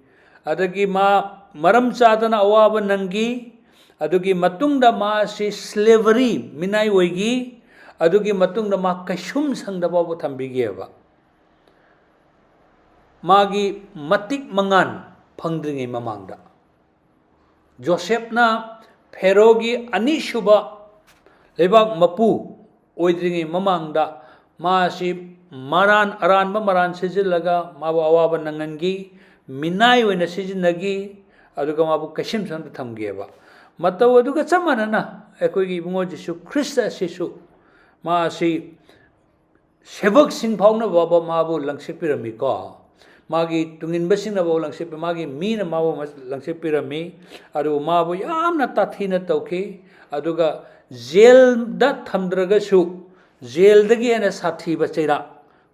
ꯑꯗꯒꯤ ꯃꯥ ꯃꯔꯝ ꯆꯥꯗꯅ ꯑꯋꯥꯕ ꯅꯪꯈꯤ꯫ ꯑꯗꯨꯒꯤ ꯃꯇꯨꯡꯗ ꯃꯥꯁꯤ slavery, ꯃꯤꯅꯥꯏ ꯑꯣꯏꯈꯤ꯫ ꯑꯗꯨꯒꯤ ꯃꯇꯨꯡꯗ ꯃꯥ ꯀꯩꯁꯨꯝ ꯁꯪꯗ ꯐꯥꯎꯕ ꯊꯝꯕꯤꯈꯤꯑꯕ, ꯃꯥꯒꯤ ꯃꯇꯤꯛ ꯃꯉꯥꯜ ꯐꯪꯗ꯭ꯔꯤꯉꯩ ꯃꯃꯥꯡꯗ꯫ ꯖꯣꯁꯦꯐꯅ ꯐꯦꯔꯣꯒꯤ ꯑꯅꯤꯁꯨꯕ ꯂꯩꯕꯥꯛ ꯃꯄꯨ ꯑꯣꯏꯗ꯭ꯔꯤꯉꯩ ꯃꯃꯥꯡꯗ ꯃꯥꯁꯤ ꯃꯔꯥꯟ, ꯑꯔꯥꯟꯕ ꯃꯔꯥꯟ ꯁꯤꯖꯤꯜꯂꯒ ꯃꯥꯕꯨ ꯑꯋꯥꯕ ꯅꯪꯍꯟꯈꯤ, ꯃꯤꯅꯥꯏ ꯑꯣꯏꯅ ꯁꯤꯖꯤꯟꯅꯈꯤ, ꯑꯗꯨꯒ ꯃꯥꯕꯨ ꯀꯩꯁꯨꯝ ꯁꯪꯗ ꯊꯝꯈꯤꯑꯕ꯫ ꯃꯇꯧ ꯑꯗꯨꯒ ꯆꯞ ꯃꯥꯟꯅꯅ ꯑꯩꯈꯣꯏꯒꯤ ꯏꯕꯨꯡꯉꯣ ꯖꯤꯁꯨ ꯈ꯭ꯔꯤꯁꯇ ꯑꯁꯤꯁꯨ ꯃꯥ ꯑꯁꯤ ꯁꯦꯕꯣꯛꯁꯤꯡ ꯐꯥꯎꯅ ꯐꯥꯎꯕ ꯃꯥꯕꯨ ꯂꯪꯁꯤꯠꯄꯤꯔꯝꯃꯤꯀꯣ꯫ ꯃꯥꯒꯤ ꯇꯨꯡꯏꯟꯕꯁꯤꯡꯅ ꯐꯥꯎ ꯂꯪꯁꯤꯠꯄꯤ, ꯃꯥꯒꯤ ꯃꯤꯅ ꯃꯥꯕꯨ ꯂꯪꯁꯤꯠꯄꯤꯔꯝꯃꯤ꯫ ꯑꯗꯨꯕꯨ ꯃꯥꯕꯨ ꯌꯥꯝꯅ ꯇꯥꯊꯤꯅ ꯇꯧꯈꯤ꯫ ꯑꯗꯨꯒ ꯖꯦꯜꯗ ꯊꯝꯗ꯭ꯔꯒꯁꯨ, ꯖꯦꯜꯗꯒꯤ ꯍꯦꯟꯅ ꯁꯥꯊꯤꯕ ꯆꯩꯔꯥꯛ,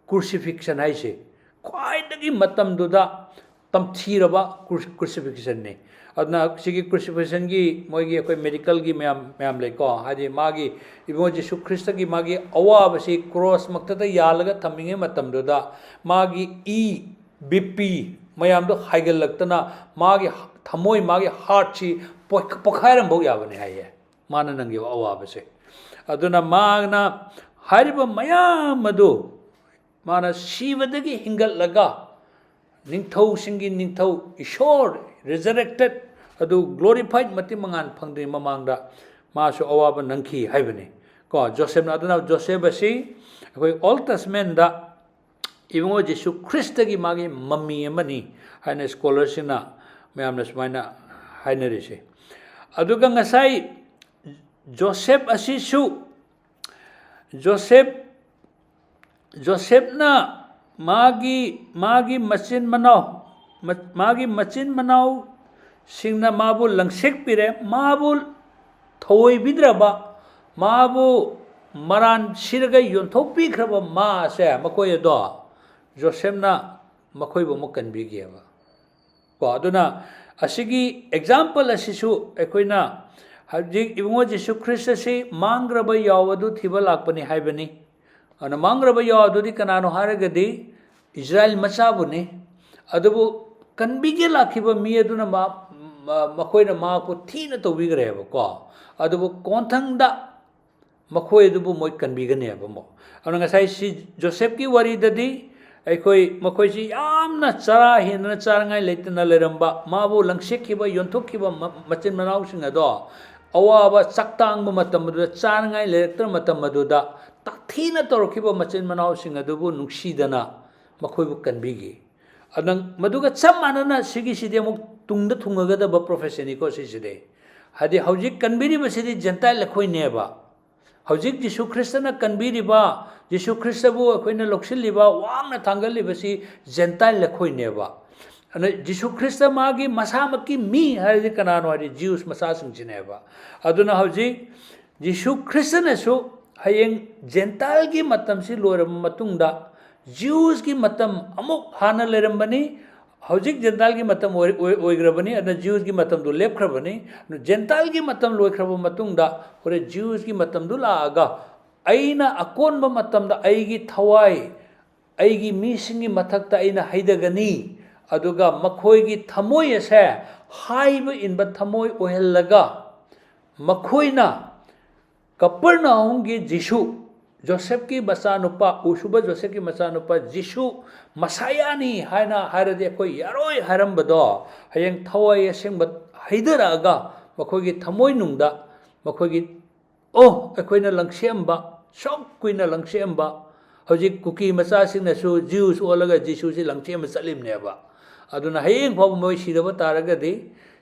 crucifixion ꯍꯥꯏꯁꯦ, ꯈ꯭ꯋꯥꯏꯗꯒꯤ ꯃꯇꯝꯗꯨꯗ ꯇꯝꯊꯤꯔꯕ cru-, crucifixion ꯅꯤ꯫ ꯑꯗꯨꯅ ꯁꯤꯒꯤ crucifixion ꯒꯤ ꯃꯣꯏꯒꯤ ꯑꯩꯈꯣꯏ medical ꯒꯤ ꯃꯌꯥꯝ, ꯃꯌꯥꯝ ꯂꯩꯀꯣ, ꯍꯥꯏꯗꯤ ꯃꯥꯒꯤ ꯏꯕꯨꯡꯉꯣ ꯖꯤꯁꯨ ꯈ꯭ꯔꯤꯁꯇꯒꯤ ꯃꯥꯒꯤ ꯑꯋꯥꯕꯁꯤ ꯀ꯭ꯔꯣꯁꯃꯛꯇꯗ ꯌꯥꯜꯂꯒ ꯊꯝꯃꯤꯉꯩ ꯃꯇꯝꯗꯨꯗ ꯃꯥꯒꯤ ꯏ, BP ꯃꯌꯥꯝꯗꯣ ꯍꯥꯏꯒꯠꯂꯛꯇꯅ ꯃꯥꯒꯤ ꯊꯃꯣꯏ, ꯃꯥꯒꯤ heart ꯁꯤ ꯄꯣꯛ-, ꯄꯣꯛꯈꯥꯏꯔꯝꯕ ꯌꯥꯕꯅꯤ ꯍꯥꯏꯌꯦ, ꯃꯥꯅ ꯅꯪꯈꯤꯕ ꯑꯋꯥꯕꯁꯦ꯫ ꯑꯗꯨꯅ ꯃꯥꯅ ꯍꯥꯏꯔꯤꯕ ꯃꯌꯥꯝ ꯑꯗꯨ ꯃꯥꯅ ꯁꯤꯕꯗꯒꯤ ꯍꯤꯡꯒꯠꯂꯒ ꯅꯤꯡꯊꯧꯁꯤꯡꯒꯤ ꯅꯤꯡꯊꯧ, ꯏꯁꯣꯔ, resurrected, ꯑꯗꯨ glorified, ꯃꯇꯤꯛ ꯃꯉꯥꯜ ꯐꯪꯗ꯭ꯔꯤ ꯃꯃꯥꯡꯗ ꯃꯥꯁꯨ ꯑꯋꯥꯕ ꯅꯪꯈꯤ ꯍꯥꯏꯕꯅꯤ꯫ ꯀꯣ, ꯖꯣꯁꯦꯐꯅ, ꯑꯗꯨꯅ ꯖꯣꯁꯦꯐ ꯑꯁꯤ ꯑꯩꯈꯣꯏ Old Testament ꯇ ꯏꯕꯨꯡꯉꯣ ꯖꯤꯁꯨ ꯈ꯭ꯔꯤꯁꯇꯒꯤ ꯃꯥꯒꯤ ꯃꯃꯤ ꯑꯃꯅꯤ ꯍꯥꯏꯅ ꯁ꯭ꯀꯣꯂꯔꯁꯤꯡꯅ ꯃꯌꯥꯝꯅ ꯁꯨꯃꯥꯏꯅ ꯍꯥꯏꯅꯔꯤꯁꯦ꯫ ꯑꯗꯨꯒ ꯉꯁꯥꯏ ꯖꯣꯁꯦꯞ ꯑꯁꯤꯁꯨ, ꯖꯣꯁꯦꯞ, ꯖꯣꯁꯦꯞꯅ ꯃꯥꯒꯤ, ꯃꯥꯒꯤ ꯃꯆꯤꯟ ꯃꯅꯥꯎ, ꯃ-, ꯃꯥꯒꯤ ꯃꯆꯤꯟ ꯃꯅꯥꯎꯁꯤꯡꯅ ꯃꯥꯕꯨ ꯂꯪꯁꯦꯛꯄꯤꯔꯦ, ꯃꯥꯕꯨ ꯊꯧꯑꯣꯏꯕꯤꯗ꯭ꯔꯕ, ꯃꯥꯕꯨ ꯃꯔꯥꯟ ꯁꯤꯔꯒ ꯌꯣꯟꯊꯣꯛꯄꯤꯈ꯭ꯔꯕ ꯃꯥꯁꯦ, ꯃꯈꯣꯏ ꯑꯗꯣ ꯖꯣꯁꯦꯞꯅ ꯃꯈꯣꯏꯕꯨ ꯑꯃꯨꯛ ꯀꯟꯕꯤꯒꯦꯕ꯫ ꯀꯣ, ꯑꯗꯨꯅ ꯑꯁꯤꯒꯤ ꯑꯦꯛꯖꯥꯝꯄꯜ ꯑꯁꯤꯁꯨ ꯑꯩꯈꯣꯏꯅ ꯍꯧꯖꯤꯛ ꯏꯕꯨꯡꯉꯣ ꯖꯤꯁꯨ ꯈ꯭ꯔꯤꯁ ꯑꯁꯤ ꯃꯥꯡꯈ꯭ꯔꯕ ꯌꯥꯎ ꯑꯗꯨ ꯊꯤꯕ ꯂꯥꯛꯄꯅꯤ ꯍꯥꯏꯕꯅꯤ꯫ ꯑꯗꯨꯅ ꯃꯥꯡꯈ꯭ꯔꯕ ꯌꯥꯎ ꯑꯗꯨꯗꯤ ꯀꯅꯥꯅꯣ ꯍꯥꯏꯔꯒꯗꯤ ꯏꯁꯔꯥꯌꯦꯜ ꯃꯆꯥꯕꯨꯅꯤ꯫ ꯑꯗꯨꯕꯨ ꯀꯟꯕꯤꯒꯦ ꯂꯥꯛꯈꯤꯕ ꯃꯤ ꯑꯗꯨꯅ ꯃꯥ-, ꯃ-, ꯃꯈꯣꯏꯅ ꯃꯍꯥꯛꯄꯨ ꯊꯤꯅ ꯇꯧꯕꯤꯈ꯭ꯔꯦꯕꯀꯣ꯫ ꯑꯗꯨꯕꯨ ꯀꯣꯟꯊꯪꯗ ꯃꯈꯣꯏ ꯑꯗꯨꯕꯨ ꯃꯣꯏ ꯀꯟꯕꯤꯒꯅꯦꯕ ꯑꯃꯨꯛ꯫ ꯑꯗꯨꯅ ꯉꯁꯥꯏ ꯁꯤ ꯖꯣꯁꯦꯞꯀꯤ ꯋꯥꯔꯤꯗꯗꯤ ꯑꯩꯈꯣꯏ ꯃꯈꯣꯏꯁꯤ ꯌꯥꯝꯅ ꯆꯔꯥ ꯍꯦꯟꯗꯅ ꯆꯥꯅꯉꯥꯏ ꯂꯩꯇꯅ ꯂꯩꯔꯝꯕ, ꯃꯥꯕꯨ ꯂꯪꯁꯦꯛꯈꯤꯕ, ꯌꯣꯟꯊꯣꯛꯈꯤꯕ ꯃ-, ꯃꯆꯤꯟ ꯃꯅꯥꯎꯁꯤꯡ ꯑꯗꯣ, ꯑꯋꯥꯕ ꯆꯥꯛ ꯇꯥꯡꯕ ꯃꯇꯝ ꯑꯗꯨꯗ, ꯆꯥꯅꯉꯥꯏ ꯂꯩꯔꯛꯇ꯭ꯔ ꯃꯇꯝ ꯑꯗꯨꯗ, ꯇꯥꯊꯤꯅ ꯇꯧꯔꯛꯈꯤꯕ ꯃꯆꯤꯟ ꯃꯅꯥꯎꯁꯤꯡ ꯑꯗꯨꯕꯨ ꯅꯨꯡꯁꯤꯗꯅ ꯃꯈꯣꯏꯕꯨ ꯀꯟꯕꯤꯈꯤ꯫ ꯑꯗꯨꯅ ꯃꯗꯨꯒ ꯆꯞ ꯃꯥꯟꯅꯅ ꯁꯤꯒꯤꯁꯤꯗꯤ ꯑꯃꯨꯛ ꯇꯨꯡꯗ ꯊꯨꯡꯉꯒꯗꯕ ꯄ꯭ꯔꯣꯐꯦꯁꯤꯅꯤꯀꯣ ꯁꯤꯁꯤꯗꯤ꯫ ꯍꯥꯏꯗꯤ ꯍꯧꯖꯤꯛ ꯀꯟꯕꯤꯔꯤꯕꯁꯤꯗꯤ ꯖꯦꯟꯇꯥꯏꯜ ꯑꯩꯈꯣꯏꯅꯦꯕ꯫ ꯍꯧꯖꯤꯛ ꯖꯤꯁꯨ ꯈ꯭ꯔꯤꯁꯇꯅ ꯀꯟꯕꯤꯔꯤꯕ, ꯖꯤꯁꯨ ꯈ꯭ꯔꯤꯁꯇꯕꯨ ꯑꯩꯈꯣꯏꯅ ꯂꯧꯁꯤꯜꯂꯤꯕ, ꯋꯥꯡꯅ ꯊꯥꯡꯒꯠꯂꯤꯕꯁꯤ ꯖꯦꯟꯇꯥꯏꯜ ꯑꯩꯈꯣꯏꯅꯦꯕ꯫ ꯑꯗꯨꯅ ꯖꯤꯁꯨ ꯈ꯭ꯔꯤꯁꯇ ꯃꯥꯒꯤ ꯃꯁꯥꯃꯛꯀꯤ ꯃꯤ ꯍꯥꯏꯔꯗꯤ ꯀꯅꯥꯅꯣ ꯍꯥꯏꯔꯗꯤ ꯖꯤꯎꯁ ꯃꯆꯥꯁꯤꯡꯁꯤꯅꯦꯕ꯫ ꯑꯗꯨꯅ ꯍꯧꯖꯤꯛ ꯖꯤꯁꯨ ꯈ꯭ꯔꯤꯁꯇꯅꯁꯨ ꯍꯌꯦꯡ ꯖꯦꯟꯇꯥꯏꯜꯒꯤ ꯃꯇꯝꯁꯤ ꯂꯣꯏꯔꯕ ꯃꯇꯨꯡꯗ ꯖꯤꯎꯁꯀꯤ ꯃꯇꯝ ꯑꯃꯨꯛ ꯍꯥꯟꯅ ꯂꯩꯔꯝꯕꯅꯤ, ꯍꯧꯖꯤꯛ ꯖꯦꯟꯇꯥꯏꯜꯒꯤ ꯃꯇꯝ ꯑꯣꯏ-, ꯑꯣꯏ-, ꯑꯣꯏꯈ꯭ꯔꯕꯅꯤ, ꯑꯗꯨꯅ ꯖꯤꯎꯁꯀꯤ ꯃꯇꯝꯗꯨ ꯂꯦꯞꯈ꯭ꯔꯕꯅꯤ꯫ ꯑꯗꯨ ꯖꯦꯟꯇꯥꯏꯜꯒꯤ ꯃꯇꯝ ꯂꯣꯏꯈ꯭ꯔꯕ ꯃꯇꯨꯡꯗ ꯍꯣꯔꯦꯟ ꯖꯤꯎꯁꯀꯤ ꯃꯇꯝꯗꯨ ꯂꯥꯛꯑꯒ ꯑꯩꯅ ꯑꯀꯣꯟꯕ ꯃꯇꯝꯗ ꯑꯩꯒꯤ ꯊꯋꯥꯏ, ꯑꯩꯒꯤ ꯃꯤꯁꯤꯡꯒꯤ ꯃꯊꯛꯇ ꯑꯩꯅ ꯍꯩꯊꯒꯅꯤ, ꯑꯗꯨꯒ ꯃꯈꯣꯏꯒꯤ ꯊꯃꯣꯏ ꯑꯁꯦ ꯍꯥꯏꯕ ꯏꯟꯕ ꯊꯃꯣꯏ ꯑꯣꯏꯍꯜꯂꯒ ꯃꯈꯣꯏꯅ ꯀꯄꯔꯅꯍꯨꯝꯒꯤ ꯖꯤꯁꯨ, ꯖꯣꯁꯦꯐꯀꯤ ꯃꯆꯥꯅꯨꯄꯥ, ꯎꯁꯨꯕ ꯖꯣꯁꯦꯐꯀꯤ ꯃꯆꯥꯅꯨꯄꯥ ꯖꯤꯁꯨ ꯃꯁꯥꯌꯥꯅꯤ ꯍꯥꯏꯅ ꯍꯥꯏꯔꯗꯤ ꯑꯩꯈꯣꯏ ꯌꯥꯔꯣꯏ ꯍꯥꯏꯔꯝꯕꯗꯣ, ꯍꯌꯦꯡ ꯊꯋꯥꯏ ꯑꯁꯦꯡꯕ ꯍꯩꯊꯔꯛꯑꯒ ꯃꯈꯣꯏꯒꯤ ꯊꯃꯣꯏꯅꯨꯡꯗ, ꯃꯈꯣꯏꯒꯤ, "ꯑꯣ, ꯑꯩꯈꯣꯏꯅ ꯂꯪꯁꯦꯝꯕ, ꯁꯨꯛ ꯀꯨꯏꯅ ꯂꯪꯁꯦꯝꯕ, ꯍꯧꯖꯤꯛ ꯀꯨꯀꯤ ꯃꯆꯥꯁꯤꯡꯅꯁꯨ Jews ꯑꯣꯜꯂꯒ ꯖꯤꯁꯨꯁꯤ ꯂꯪꯆꯦꯟꯕ ꯆꯠꯂꯤꯕꯅꯦꯕ꯫ ꯑꯗꯨꯅ ꯍꯌꯦꯡ ꯐꯥꯎꯕ ꯃꯣꯏ ꯁꯤꯗꯕ ꯇꯥꯔꯒꯗꯤ,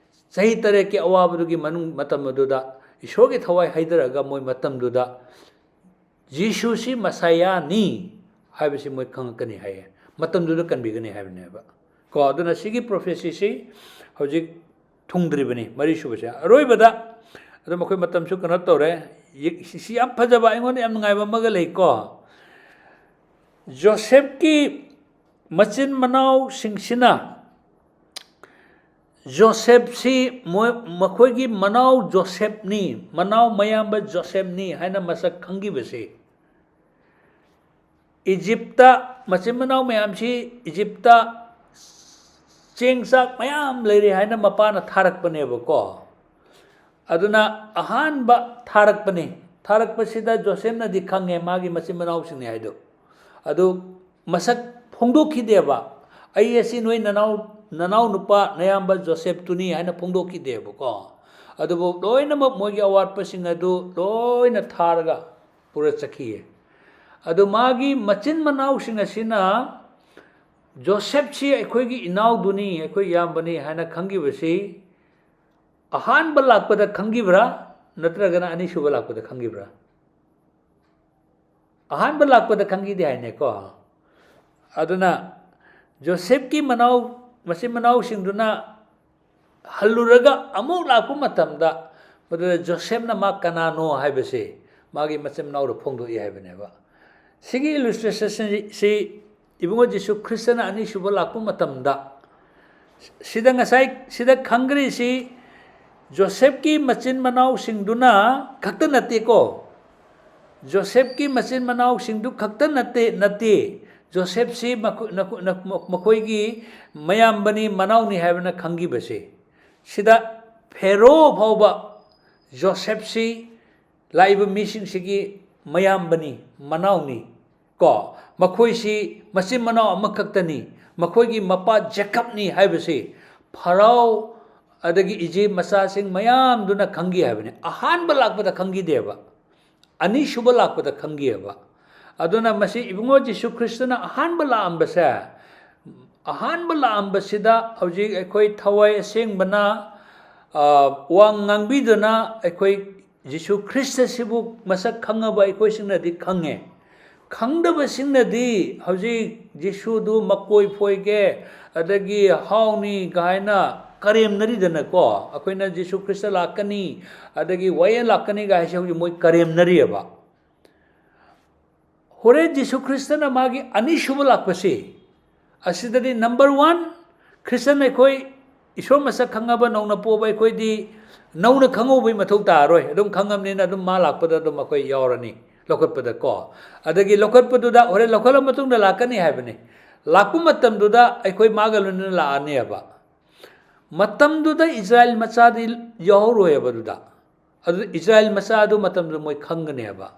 ꯆꯍꯤ ꯇꯔꯦꯠꯀꯤ ꯑꯋꯥꯕꯗꯨꯒꯤ ꯃꯅꯨꯡ, ꯃꯇꯝ ꯑꯗꯨꯗ ꯏꯁꯣꯔꯒꯤ ꯊꯋꯥꯏ ꯍꯩꯊꯔꯒ ꯃꯣꯏ ꯃꯇꯝꯗꯨꯗ ꯖꯤꯁꯨꯁꯤ ꯃꯁꯥꯌꯥꯅꯤ ꯍꯥꯏꯕꯁꯤ ꯃꯣꯏ ꯈꯪꯉꯛꯀꯅꯤ ꯍꯥꯏꯌꯦ꯫ ꯃꯇꯝꯗꯨꯗ ꯀꯟꯕꯤꯒꯅꯤ ꯍꯥꯏꯕꯅꯦꯕ꯫ ꯀꯣ, ꯑꯗꯨꯅ ꯁꯤꯒꯤ ꯄ꯭ꯔꯣꯐꯦꯁꯤꯁꯤ ꯍꯧꯖꯤꯛ ꯊꯨꯡꯗ꯭ꯔꯤꯕꯅꯤ, ꯃꯔꯤꯁꯨꯕꯁꯦ꯫ ꯑꯔꯣꯏꯕꯗ, ꯑꯗꯨꯝ ꯑꯩꯈꯣꯏ ꯃꯇꯝꯁꯨ ꯀꯩꯅꯣ ꯇꯧꯔꯦ꯫ ꯌꯦ-, ꯁꯤ, ꯁꯤ ꯌꯥꯝ ꯐꯖꯕ, ꯑꯩꯉꯣꯟꯗ ꯌꯥꯝ ꯅꯨꯡꯉꯥꯏꯕ ꯑꯃꯒ ꯂꯩꯀꯣ꯫ ꯖꯣꯁꯦꯐꯀꯤ ꯃꯆꯤꯟ ꯃꯅꯥꯎꯁꯤꯡꯁꯤꯅ ꯖꯣꯁꯦꯐꯁꯤ ꯃꯣꯏ, ꯃꯈꯣꯏꯒꯤ ꯃꯅꯥꯎ ꯖꯣꯁꯦꯐꯅꯤ, ꯃꯅꯥꯎ ꯃꯌꯥꯝꯕ ꯖꯣꯁꯦꯐꯅꯤ ꯍꯥꯏꯅ ꯃꯁꯛ ꯈꯪꯈꯤꯕꯁꯤ, ꯏꯖꯤꯞꯇ, ꯃꯆꯤꯟ ꯃꯅꯥꯎ ꯃꯌꯥꯝꯁꯤ ꯏꯖꯤꯞꯇ ꯆꯦꯡ ꯆꯥꯛ ꯃꯌꯥꯝ ꯂꯩꯔꯦ ꯍꯥꯏꯅ ꯃꯄꯥꯅ ꯊꯥꯔꯛꯄꯅꯦꯕꯀꯣ꯫ ꯑꯗꯨꯅ ꯑꯍꯥꯟꯕ ꯊꯥꯔꯛꯄꯅꯤ꯫ ꯊꯥꯔꯛꯄꯁꯤꯗ ꯖꯣꯁꯦꯐꯅꯗꯤ ꯈꯪꯉꯦ ꯃꯥꯒꯤ ꯃꯆꯤꯟ ꯃꯅꯥꯎꯁꯤꯡꯅꯤ ꯍꯥꯏꯗꯣ꯫ ꯑꯗꯨ ꯃꯁꯛ ꯐꯣꯡꯗꯣꯛꯈꯤꯗꯦꯕ꯫ "ꯑꯩ ꯑꯁꯤ ꯅꯣꯏ ꯅꯅꯥꯎ, ꯅꯅꯥꯎ ꯅꯨꯄꯥ, ꯅꯌꯥꯝꯕ ꯖꯣꯁꯦꯐꯇꯨꯅꯤ" ꯍꯥꯏꯅ ꯐꯣꯡꯗꯣꯛꯈꯤꯗꯦꯕꯀꯣ꯫ ꯑꯗꯨꯕꯨ ꯂꯣꯏꯅꯃꯛ ꯃꯣꯏꯒꯤ ꯑꯋꯥꯠꯄꯁꯤꯡ ꯑꯗꯨ ꯂꯣꯏꯅ ꯊꯥꯔꯒ ꯄꯨꯔ ꯆꯠꯈꯤꯌꯦ꯫ ꯑꯗꯨ ꯃꯥꯒꯤ ꯃꯆꯤꯟ ꯃꯅꯥꯎꯁꯤꯡ ꯑꯁꯤꯅ ꯖꯣꯁꯦꯐꯁꯤ ꯑꯩꯈꯣꯏꯒꯤ ꯏꯅꯥꯎꯗꯨꯅꯤ, ꯑꯩꯈꯣꯏ ꯏꯌꯥꯝꯕꯅꯤ ꯍꯥꯏꯅ ꯈꯪꯈꯤꯕꯁꯤ ꯑꯍꯥꯟꯕ ꯂꯥꯛꯄꯗ ꯈꯪꯈꯤꯕ꯭ꯔꯥ, ꯅꯠꯇ꯭ꯔꯒꯅ ꯑꯅꯤꯁꯨꯕ ꯂꯥꯛꯄꯗ ꯈꯪꯈꯤꯕ꯭ꯔꯥ? ꯑꯍꯥꯟꯕ ꯂꯥꯛꯄꯗ ꯈꯪꯈꯤꯗꯦ ꯍꯥꯏꯅꯦꯀꯣ꯫ ꯑꯗꯨꯅ ꯖꯣꯁꯦꯐꯀꯤ ꯃꯅꯥꯎ, ꯃꯆꯤꯟ ꯃꯅꯥꯎꯁꯤꯡꯗꯨꯅ ꯍꯜꯂꯨꯔꯒ ꯑꯃꯨꯛ ꯂꯥꯛꯄ ꯃꯇꯝꯗ, ꯃꯗꯨꯗ ꯖꯣꯁꯦꯐꯅ ꯃꯥ ꯀꯅꯥꯅꯣ ꯍꯥꯏꯕꯁꯤ ꯃꯥꯒꯤ ꯃꯆꯤꯟ ꯃꯅꯥꯎꯗ ꯐꯣꯡꯗꯣꯛꯏ ꯍꯥꯏꯕꯅꯦꯕ꯫ ꯁꯤꯒꯤ ꯏꯂꯨꯁꯇ꯭ꯔꯦꯁꯟꯁꯤ ꯏꯕꯨꯡꯉꯣ ꯖꯤꯁꯨ ꯈ꯭ꯔꯤꯁꯇꯅ ꯑꯅꯤꯁꯨꯕ ꯂꯥꯛꯄ ꯃꯇꯝꯗ, ꯁꯤꯗ ꯉꯁꯥꯏ ꯁꯤꯗ ꯈꯪꯈ꯭ꯔꯤꯁꯤ ꯖꯣꯁꯦꯐꯀꯤ ꯃꯆꯤꯟ ꯃꯅꯥꯎꯁꯤꯡꯗꯨꯅ ꯈꯛꯇ ꯅꯠꯇꯦꯀꯣ꯫ ꯖꯣꯁꯦꯐꯀꯤ ꯃꯆꯤꯟ ꯃꯅꯥꯎꯁꯤꯡꯗꯨ ꯈꯛꯇ ꯅꯠꯇꯦ, ꯅꯠꯇꯦ꯫ ꯖꯣꯁꯦꯐꯁꯤ ꯃꯈꯣ-, ꯅꯈꯣ-, ꯅ-, ꯃꯈꯣꯏꯒꯤ ꯃꯌꯥꯝꯕꯅꯤ, ꯃꯅꯥꯎꯅꯤ ꯍꯥꯏꯕꯅ ꯈꯪꯈꯤꯕꯁꯦ꯫ ꯁꯤꯗ ꯐꯦꯔꯣ ꯐꯥꯎꯕ ꯖꯣꯁꯦꯐꯁꯤ ꯂꯥꯛꯏꯕ ꯃꯤꯁꯤꯡꯁꯤꯒꯤ ꯃꯌꯥꯝꯕꯅꯤ, ꯃꯅꯥꯎꯅꯤ꯫ ꯀꯣ, ꯃꯈꯣꯏꯁꯤ ꯃꯆꯤꯟ ꯃꯅꯥꯎ ꯑꯃꯈꯛꯇꯅꯤ, ꯃꯈꯣꯏꯒꯤ ꯃꯄꯥ ꯖꯦꯀꯕꯅꯤ ꯍꯥꯏꯕꯁꯤ ꯐꯔꯥꯑꯣ ꯑꯗꯒꯤ ꯏꯖꯤꯞ ꯃꯆꯥꯁꯤꯡ ꯃꯌꯥꯝꯗꯨꯅ ꯈꯪꯈꯤ ꯍꯥꯏꯕꯅꯤ꯫ ꯑꯍꯥꯟꯕ ꯂꯥꯛꯄꯗ ꯈꯪꯈꯤꯗꯦꯕ, ꯑꯅꯤꯁꯨꯕ ꯂꯥꯛꯄꯗ ꯈꯪꯈꯤꯑꯕ꯫ ꯑꯗꯨꯅ ꯃꯁꯤ ꯏꯕꯨꯡꯉꯣ ꯖꯤꯁꯨ ꯈ꯭ꯔꯤꯁꯇꯅ ꯑꯍꯥꯟꯕ ꯂꯥꯛꯑꯝꯕꯁꯦ, ꯑꯍꯥꯟꯕ ꯂꯥꯛꯑꯝꯕꯁꯤꯗ ꯍꯧꯖꯤꯛ ꯑꯩꯈꯣꯏ ꯊꯋꯥꯏ ꯑꯁꯦꯡꯕꯅ, ꯑ, ꯋꯥ ꯉꯥꯡꯕꯤꯗꯨꯅ ꯑꯩꯈꯣꯏ ꯖꯤꯁꯨ ꯈ꯭ꯔꯤꯁꯇꯁꯤꯕꯨ ꯃꯁꯛ ꯈꯪꯉꯕ ꯑꯩꯈꯣꯏꯁꯤꯡꯅꯗꯤ ꯈꯪꯉꯦ꯫ ꯈꯪꯗꯕꯁꯤꯡꯅꯗꯤ ꯍꯧꯖꯤꯛ ꯖꯤꯁꯨꯗꯨ ꯃꯀꯣꯏ ꯐꯣꯏꯒꯦ, ꯑꯗꯒꯤ ꯍꯥꯎꯅꯤ ꯀꯥꯏꯅ ꯀꯔꯦꯝꯅꯔꯤꯗꯅꯀꯣ꯫ ꯑꯩꯈꯣꯏꯅ ꯖꯤꯁꯨ ꯈ꯭ꯔꯤꯁꯇ ꯂꯥꯛꯀꯅꯤ, ꯑꯗꯒꯤ ꯋꯥꯌꯦꯜ ꯂꯥꯛꯀꯅꯤꯒ ꯍꯥꯏꯁꯦ ꯍꯧꯖꯤꯛ ꯃꯣꯏ ꯀꯔꯦꯝꯅꯔꯤꯑꯕ꯫ ꯍꯣꯔꯦꯟ ꯖꯤꯁꯨ ꯈ꯭ꯔꯤꯁꯇꯅ ꯃꯥꯒꯤ ꯑꯅꯤꯁꯨꯕ ꯂꯥꯛꯄꯁꯤ, ꯑꯁꯤꯗꯗꯤ number one, ꯈ꯭ꯔꯤꯁꯇꯟ ꯑꯩꯈꯣꯏ ꯏꯁꯣꯔ ꯃꯁꯛ ꯈꯪꯉꯕ ꯅꯧꯅ ꯄꯣꯛꯄ ꯑꯩꯈꯣꯏꯗꯤ ꯅꯧꯅ ꯈꯪꯍꯧꯕꯒꯤ ꯃꯊꯧ ꯇꯥꯔꯔꯣꯏ, ꯑꯗꯨꯝ ꯈꯪꯉꯕꯅꯤꯅ ꯑꯗꯨꯝ ꯃꯥ ꯂꯥꯛꯄꯗ ꯑꯗꯨꯝ ꯑꯩꯈꯣꯏ ꯌꯥꯎꯔꯅꯤ ꯂꯧꯈꯠꯄꯗ ꯀꯣ꯫ ꯑꯗꯒꯤ ꯂꯧꯈꯠꯄꯗꯨꯗ, ꯍꯣꯔꯦꯟ ꯂꯧꯈꯠꯂ ꯃꯇꯨꯡꯗ ꯂꯥꯛꯀꯅꯤ ꯍꯥꯏꯕꯅꯤ꯫ ꯂꯥꯛꯄ ꯃꯇꯝꯗꯨꯗ ꯑꯩꯈꯣꯏ ꯃꯥꯒ ꯂꯣꯏꯅꯅ ꯂꯥꯛꯑꯅꯦꯕ꯫ ꯃꯇꯝꯗꯨꯗ ꯏꯁꯔꯥꯌꯦꯜ ꯃꯆꯥꯗꯤ ꯌꯥꯎꯍꯧꯔꯣꯏꯕ ꯑꯗꯨꯗ꯫ ꯑꯗꯨ ꯏꯁꯔꯥꯌꯦꯜ ꯃꯆꯥꯗꯨ ꯃꯇꯝꯗꯨꯗ ꯃꯣꯏ ꯈꯪꯒꯅꯦꯕ,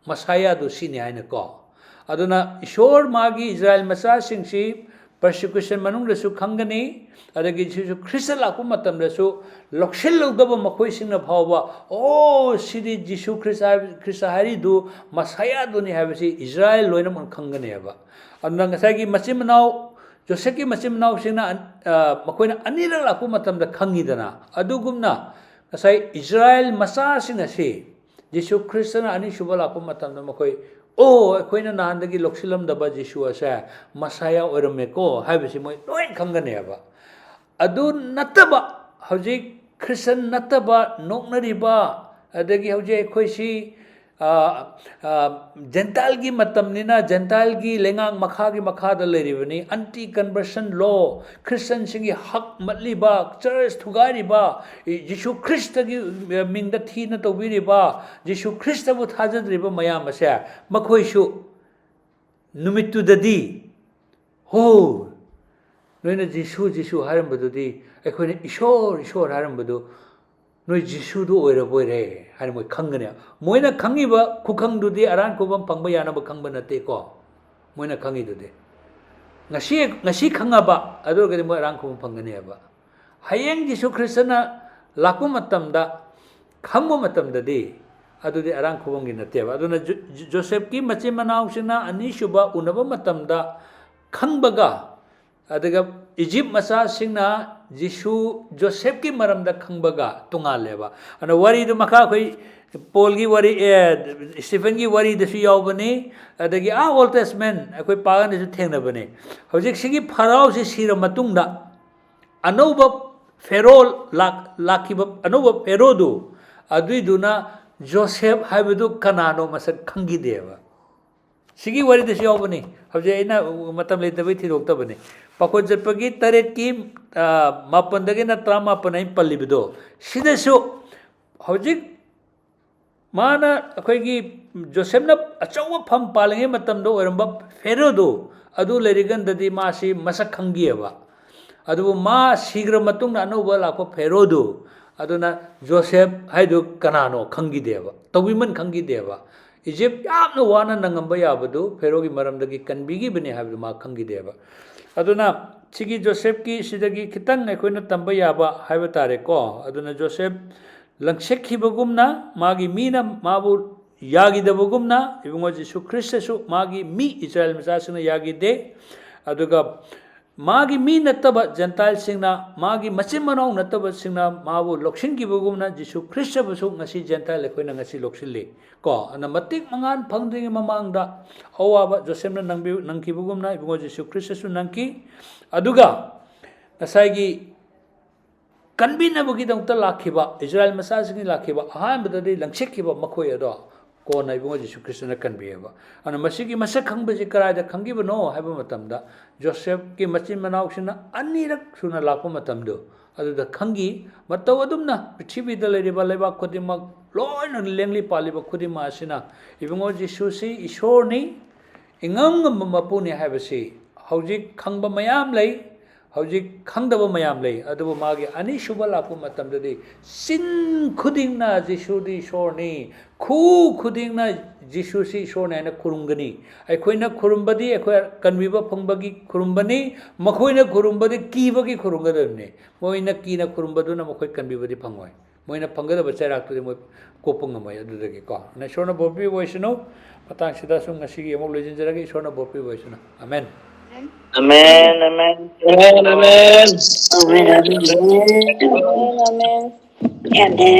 ꯃꯁꯥꯌꯥꯗꯨ ꯁꯤꯅꯤ ꯍꯥꯏꯅꯀꯣ꯫ ꯑꯗꯨꯅ ꯏꯁꯣꯔ ꯃꯥꯒꯤ ꯏꯁꯔꯥꯌꯦꯜ ꯃꯆꯥꯁꯤꯡꯁꯤ persecution ꯃꯅꯨꯡꯗꯁꯨ ꯈꯪꯒꯅꯤ, ꯑꯗꯒꯤ ꯖꯤꯁꯨ ꯈ꯭ꯔꯤꯁꯇ ꯂꯥꯛꯄ ꯃꯇꯝꯗꯁꯨ ꯂꯧꯁꯤꯜꯍꯧꯗꯕ ꯃꯈꯣꯏꯁꯤꯡꯅ ꯐꯥꯎꯕ, "ꯑꯣ, ꯁꯤꯗꯤ ꯖꯤꯁꯨ ꯈ꯭ꯔꯤꯁꯇ ꯍꯥꯏ-, ꯈ꯭ꯔꯤꯁꯇ ꯍꯥꯏꯔꯤꯗꯨ ꯃꯁꯥꯌꯥꯗꯨꯅꯤ" ꯍꯥꯏꯕꯁꯤ ꯏꯁꯔꯥꯌꯦꯜ ꯂꯣꯏꯅꯃꯛ ꯈꯪꯒꯅꯦꯕ꯫ ꯑꯗꯨꯅ ꯉꯁꯥꯏꯒꯤ ꯃꯆꯤꯟ ꯃꯅꯥꯎ, ꯖꯣꯁꯦꯐꯀꯤ ꯃꯆꯤꯟ ꯃꯅꯥꯎꯁꯤꯡꯅ ꯑꯟ-, ꯑ, ꯃꯈꯣꯏꯅ ꯑꯅꯤꯔꯛ ꯂꯥꯛꯄ ꯃꯇꯝꯗ ꯈꯪꯉꯤꯗꯅ, ꯑꯗꯨꯒꯨꯝꯅ ꯉꯁꯥꯏ ꯏꯁꯔꯥꯌꯦꯜ ꯃꯆꯥꯁꯤꯡ ꯑꯁꯤ ꯖꯤꯁꯨ ꯈ꯭ꯔꯤꯁꯇꯅ ꯑꯅꯤꯁꯨꯕ ꯂꯥꯛꯄ ꯃꯇꯝꯗ ꯃꯈꯣꯏ, "ꯑꯣ, ꯑꯩꯈꯣꯏꯅ ꯅꯍꯥꯟꯗꯒꯤ ꯂꯧꯁꯤꯜꯂꯝꯗꯕ ꯖꯤꯁꯨ ꯑꯁꯦ ꯃꯁꯥꯌꯥ ꯑꯣꯏꯔꯝꯃꯦꯀꯣ" ꯍꯥꯏꯕꯁꯤ ꯃꯣꯏ ꯂꯣꯏ ꯈꯪꯒꯅꯦꯕ꯫ ꯑꯗꯨ ꯅꯠꯇꯕ, ꯍꯧꯖꯤꯛ ꯈ꯭ꯔꯤꯁꯇꯟ ꯅꯠꯇꯕ ꯅꯣꯛꯅꯔꯤꯕ, ꯑꯗꯒꯤ ꯍꯧꯖꯤꯛ ꯑꯩꯈꯣꯏꯁꯤ, ꯑ, ꯑ, ꯖꯦꯟꯇꯥꯏꯜꯒꯤ ꯃꯇꯝꯅꯤꯅ ꯖꯦꯟꯇꯥꯏꯜꯒꯤ ꯂꯩꯉꯥꯛ ꯃꯈꯥꯒꯤ ꯃꯈꯥꯗ ꯂꯩꯔꯤꯕꯅꯤ, anti conversion law, ꯈ꯭ꯔꯤꯁꯇꯟꯁꯤꯡꯒꯤ ꯍꯛ ꯃꯠꯂꯤꯕ, ꯆꯔꯆ ꯊꯨꯒꯥꯏꯔꯤꯕ, ꯖꯤꯁꯨ ꯈ꯭ꯔꯤꯁꯇꯒꯤ ꯃꯤꯡꯗ ꯊꯤꯅ ꯇꯧꯕꯤꯔꯤꯕ, ꯖꯤꯁꯨ ꯈ꯭ꯔꯤꯁꯇꯕꯨ ꯊꯥꯖꯗ꯭ꯔꯤꯕ ꯃꯌꯥꯝ ꯑꯁꯦ, ꯃꯈꯣꯏꯁꯨ ꯅꯨꯃꯤꯠꯇꯨꯗꯗꯤ, "ꯍꯣ, ꯅꯣꯏꯅ ꯖꯤꯁꯨ, ꯖꯤꯁꯨ ꯍꯥꯏꯔꯝꯕꯗꯨꯗꯤ, ꯑꯩꯈꯣꯏꯅ ꯏꯁꯣꯔ, ꯏꯁꯣꯔ ꯍꯥꯏꯔꯝꯕꯗꯨ ꯅꯣꯏ ꯖꯤꯁꯨꯗꯨ ꯑꯣꯏꯔꯕꯣꯏꯔꯦ" ꯍꯥꯏꯅ ꯃꯣꯏ ꯈꯪꯒꯅꯤ꯫ ꯃꯣꯏꯅ ꯈꯪꯉꯤꯕ ꯈꯨꯈꯪꯗꯨꯗꯤ ꯑꯔꯥꯟ ꯈꯨꯕꯝ ꯐꯪꯕ ꯌꯥꯅꯕ ꯈꯪꯕ ꯅꯠꯇꯦꯀꯣ꯫ ꯃꯣꯏꯅ ꯈꯪꯉꯤꯗꯨꯗꯤ, ꯉꯁꯤ, ꯉꯁꯤ ꯈꯪꯉꯕ, ꯑꯗꯨ ꯑꯣꯏꯔꯒꯗꯤ ꯃꯣꯏ ꯑꯔꯥꯟ ꯈꯨꯕꯝ ꯐꯪꯒꯅꯦꯕ꯫ ꯍꯌꯦꯡ ꯖꯤꯁꯨ ꯈ꯭ꯔꯤꯁꯇꯅ ꯂꯥꯛꯄ ꯃꯇꯝꯗ, ꯈꯪꯕ ꯃꯇꯝꯗꯗꯤ, ꯑꯗꯨꯗꯤ ꯑꯔꯥꯡ ꯈꯨꯕꯝꯒꯤ ꯅꯠꯇꯦꯕ꯫ ꯑꯗꯨꯅ ꯖꯣ-, ꯖꯣ-, ꯖꯣꯁꯦꯐꯀꯤ ꯃꯆꯤꯟ ꯃꯅꯥꯎꯁꯤꯡꯅ ꯑꯅꯤꯁꯨꯕ ꯎꯅꯕ ꯃꯇꯝꯗ ꯈꯪꯕꯒ, ꯑꯗꯨꯒ ꯏꯖꯤꯞ ꯃꯆꯥꯁꯤꯡꯅ ꯖꯤꯁꯨ, ꯖꯣꯁꯦꯐꯀꯤ ꯃꯔꯝꯗ ꯈꯪꯕꯒ ꯇꯣꯉꯥꯜꯂꯦꯕ꯫ ꯑꯗꯨꯅ ꯋꯥꯔꯤꯗꯨ ꯃꯈꯥ ꯑꯩꯈꯣꯏ ꯄꯣꯜꯒꯤ ꯋꯥꯔꯤ, ꯑꯦ, ꯁ꯭ꯇꯤꯐꯟꯒꯤ ꯋꯥꯔꯤꯗꯁꯨ ꯌꯥꯎꯕꯅꯤ, ꯑꯗꯒꯤ ꯑꯥ Old Testament ꯑꯩꯈꯣꯏ ꯄꯥꯒꯥꯟꯗꯁꯨ ꯊꯦꯡꯅꯕꯅꯤ꯫ ꯍꯧꯖꯤꯛ ꯁꯤꯒꯤ ꯐꯔꯥꯑꯣꯁꯤ ꯁꯤꯔ ꯃꯇꯨꯡꯗ ꯑꯅꯧꯕ ꯐꯦꯔꯣ ꯂꯥꯛ-, ꯂꯥꯛꯈꯤꯕ ꯑꯅꯧꯕ ꯐꯦꯔꯣꯗꯨ, ꯑꯗꯨꯏꯗꯨꯅ ꯖꯣꯁꯦꯐ ꯍꯥꯏꯕꯗꯨ ꯀꯅꯥꯅꯣ ꯃꯁꯛ ꯈꯪꯈꯤꯗꯦꯕ꯫ ꯁꯤꯒꯤ ꯋꯥꯔꯤꯗꯁꯨ ꯌꯥꯎꯕꯅꯤ꯫ ꯍꯧꯖꯤꯛ ꯑꯩꯅ ꯃꯇꯝ ꯂꯩꯇꯕꯩ ꯊꯤꯗꯣꯛꯇꯕꯅꯤ꯫ ꯄꯥꯈꯣꯟ ꯆꯠꯄꯒꯤ ꯇꯔꯦꯠꯀꯤ, ꯑ, ꯃꯥꯄꯟꯗꯒꯤꯅ ꯇꯔꯥꯃꯥꯄꯟ ꯑꯩꯅ ꯄꯜꯂꯤꯕꯗꯣ, ꯁꯤꯗꯁꯨ ꯍꯧꯖꯤꯛ ꯃꯥꯅ, ꯑꯩꯈꯣꯏꯒꯤ ꯖꯣꯁꯦꯐꯅ ꯑꯆꯧꯕ ꯐꯝ ꯄꯥꯜꯂꯤꯉꯩ ꯃꯇꯝꯗ ꯑꯣꯏꯔꯝꯕ ꯐꯦꯔꯣꯗꯨ, ꯑꯗꯨ ꯂꯩꯔꯤꯀꯥꯟꯗꯗꯤ ꯃꯥꯁꯤ ꯃꯁꯛ ꯈꯪꯈꯤꯑꯕ꯫ ꯑꯗꯨꯕꯨ ꯃꯥ ꯁꯤꯈ꯭ꯔ ꯃꯇꯨꯡꯗ ꯑꯅꯧꯕ ꯂꯥꯛꯄ ꯐꯦꯔꯣꯗꯨ, ꯑꯗꯨꯅ ꯖꯣꯁꯦꯐ ꯍꯥꯏꯗꯨ ꯀꯅꯥꯅꯣ ꯈꯪꯈꯤꯗꯦꯕ, ꯇꯧꯕꯤꯃꯟ ꯈꯪꯈꯤꯗꯦꯕ꯫ ꯏꯖꯤꯞ ꯌꯥꯝꯅ ꯋꯥꯅ ꯅꯪꯉꯝꯕ ꯌꯥꯕꯗꯨ ꯐꯦꯔꯣꯒꯤ ꯃꯔꯝꯗꯒꯤ ꯀꯟꯕꯤꯈꯤꯕꯅꯤ ꯍꯥꯏꯕꯗꯨ ꯃꯥ ꯈꯪꯈꯤꯗꯦꯕ꯫ ꯑꯗꯨꯅ ꯁꯤꯒꯤ ꯖꯣꯁꯦꯐꯀꯤ ꯁꯤꯗꯒꯤ ꯈꯤꯇꯪ ꯑꯩꯈꯣꯏꯅ ꯇꯝꯕ ꯌꯥꯕ ꯍꯥꯏꯕ ꯇꯥꯔꯦꯀꯣ꯫ ꯑꯗꯨꯅ ꯖꯣꯁꯦꯐ ꯂꯪꯁꯦꯛꯈꯤꯕꯒꯨꯝꯅ, ꯃꯥꯒꯤ ꯃꯤꯅ ꯃꯥꯕꯨ ꯌꯥꯈꯤꯗꯕꯒꯨꯝꯅ, ꯏꯕꯨꯡꯉꯣ ꯖꯤꯁꯨ ꯈ꯭ꯔꯤꯁꯇꯁꯨ ꯃꯥꯒꯤ ꯃꯤ ꯏꯁꯔꯥꯌꯦꯜ ꯃꯆꯥꯁꯤꯡꯅ ꯌꯥꯈꯤꯗꯦ꯫ ꯑꯗꯨꯒ ꯃꯥꯒꯤ ꯃꯤ ꯅꯠꯇꯕ ꯖꯦꯟꯇꯥꯏꯜꯁꯤꯡꯅ, ꯃꯥꯒꯤ ꯃꯆꯤꯟ ꯃꯅꯥꯎ ꯅꯠꯇꯕꯁꯤꯡꯅ ꯃꯥꯕꯨ ꯂꯧꯁꯤꯟꯈꯤꯕꯒꯨꯝꯅ, ꯖꯤꯁꯨ ꯈ꯭ꯔꯤꯁꯇꯕꯨꯁꯨ ꯉꯁꯤ ꯖꯦꯟꯇꯥꯏꯜ ꯑꯩꯈꯣꯏꯅ ꯉꯁꯤ ꯂꯧꯁꯤꯜꯂꯤ꯫ ꯀꯣ, ꯑꯗꯨꯅ ꯃꯇꯤꯛ ꯃꯉꯥꯜ ꯐꯪꯗ꯭ꯔꯤꯉꯩ ꯃꯃꯥꯡꯗ ꯑꯋꯥꯕ ꯖꯣꯁꯦꯐꯅ ꯅꯪꯕꯤ-, ꯅꯪꯈꯤꯕꯒꯨꯝꯅ, ꯏꯕꯨꯡꯉꯣ ꯖꯤꯁꯨ ꯈ꯭ꯔꯤꯁꯇꯁꯨ ꯅꯪꯈꯤ꯫ ꯑꯗꯨꯒ ꯉꯁꯥꯏꯒꯤ ꯀꯟꯕꯤꯅꯕꯒꯤꯗꯃꯛꯇ ꯂꯥꯛꯈꯤꯕ, ꯏꯁꯔꯥꯌꯦꯜ ꯃꯆꯥꯁꯤꯡꯒꯤ ꯂꯥꯛꯈꯤꯕ, ꯑꯍꯥꯟꯕꯗꯗꯤ ꯂꯪꯁꯤꯛꯈꯤꯕ ꯃꯈꯣꯏ ꯑꯗꯣ ꯀꯣꯟꯅ ꯏꯕꯨꯡꯉꯣ ꯖꯤꯁꯨ ꯈ꯭ꯔꯤꯁꯇꯅ ꯀꯟꯕꯤꯑꯕ꯫ ꯑꯗꯨꯅ ꯃꯁꯤꯒꯤ ꯃꯁꯛ ꯈꯪꯕꯁꯤ ꯀꯗꯥꯏꯗ ꯈꯪꯈꯤꯕꯅꯣ ꯍꯥꯏꯕ ꯃꯇꯝꯗ, ꯖꯣꯁꯦꯐꯀꯤ ꯃꯆꯤꯟ ꯃꯅꯥꯎꯁꯤꯡꯅ ꯑꯅꯤꯔꯛ ꯁꯨꯅ ꯂꯥꯛꯄ ꯃꯇꯝꯗꯨ ꯑꯗꯨꯗ ꯈꯪꯈꯤ꯫ ꯃꯇꯧ ꯑꯗꯨꯝꯅ ꯄ꯭ꯔꯤꯊꯤꯕꯤꯗ ꯂꯩꯔꯤꯕ ꯂꯩꯕꯥꯛ ꯈꯨꯗꯤꯡꯃꯛ ꯂꯣꯏꯅ ꯂꯦꯡꯂꯤ ꯄꯥꯜꯂꯤꯕ ꯈꯨꯗꯤꯡꯃꯛ ꯑꯁꯤꯅ ꯏꯕꯨꯡꯉꯣ ꯖꯤꯁꯨꯁꯤ ꯏꯁꯣꯔꯅꯤ, ꯏꯉꯝ ꯉꯝꯕ ꯃꯄꯨꯅꯤ ꯍꯥꯏꯕꯁꯤ ꯍꯧꯖꯤꯛ ꯈꯪꯕ ꯃꯌꯥꯝ ꯂꯩ, ꯍꯧꯖꯤꯛ ꯈꯪꯗꯕ ꯃꯌꯥꯝ ꯂꯩ, ꯑꯗꯨꯕꯨ ꯃꯥꯒꯤ ꯑꯅꯤꯁꯨꯕ ꯂꯥꯛꯄ ꯃꯇꯝꯗꯗꯤ ꯆꯤꯟ ꯈꯨꯗꯤꯡꯅ ꯖꯤꯁꯨꯗꯤ ꯏꯁꯣꯔꯅꯤ, ꯈꯨ ꯈꯨꯗꯤꯡꯅ ꯖꯤꯁꯨꯁꯤ ꯏꯁꯣꯔꯅꯤ ꯍꯥꯏꯅ ꯈꯨꯔꯨꯝꯒꯅꯤ꯫ ꯑꯩꯈꯣꯏꯅ ꯈꯨꯔꯨꯝꯕꯗꯤ ꯑꯩꯈꯣꯏ ꯀꯟꯕꯤꯕ ꯐꯪꯕꯒꯤ ꯈꯨꯔꯨꯝꯕꯅꯤ, ꯃꯈꯣꯏꯅ ꯈꯨꯔꯨꯝꯕꯗꯤ ꯀꯤꯕꯒꯤ ꯈꯨꯔꯨꯝꯒꯗꯕꯅꯤ꯫ ꯃꯣꯏꯅ ꯀꯤꯅ ꯈꯨꯔꯨꯝꯕꯗꯨꯅ ꯃꯈꯣꯏ ꯀꯟꯕꯤꯕꯗꯤ ꯐꯪꯉꯣꯏ꯫ ꯃꯣꯏꯅ ꯐꯪꯒꯗꯕ ꯆꯩꯔꯥꯛꯇꯨꯗꯤ ꯃꯣꯏ ꯀꯣꯛꯄ ꯉꯝꯃꯣꯏ꯫ ꯑꯗꯨꯗꯒꯤꯀꯣ, ꯑꯗꯨꯅ ꯏꯁꯣꯔꯅ ꯕꯣꯔ ꯄꯤꯕ ꯑꯣꯏꯁꯅꯨ꯫ ꯃꯇꯥꯡꯁꯤꯗ ꯁꯨꯝ ꯉꯁꯤꯒꯤ ꯑꯃꯨꯛ ꯂꯣꯏꯁꯤꯟꯖꯔꯒꯦ꯫ ꯏꯁꯣꯔꯅ ꯕꯣꯔ ꯄꯤꯕ ꯑꯣꯏꯁꯅꯨ꯫ Amen. Amen, amen, amen. Amen. Amen.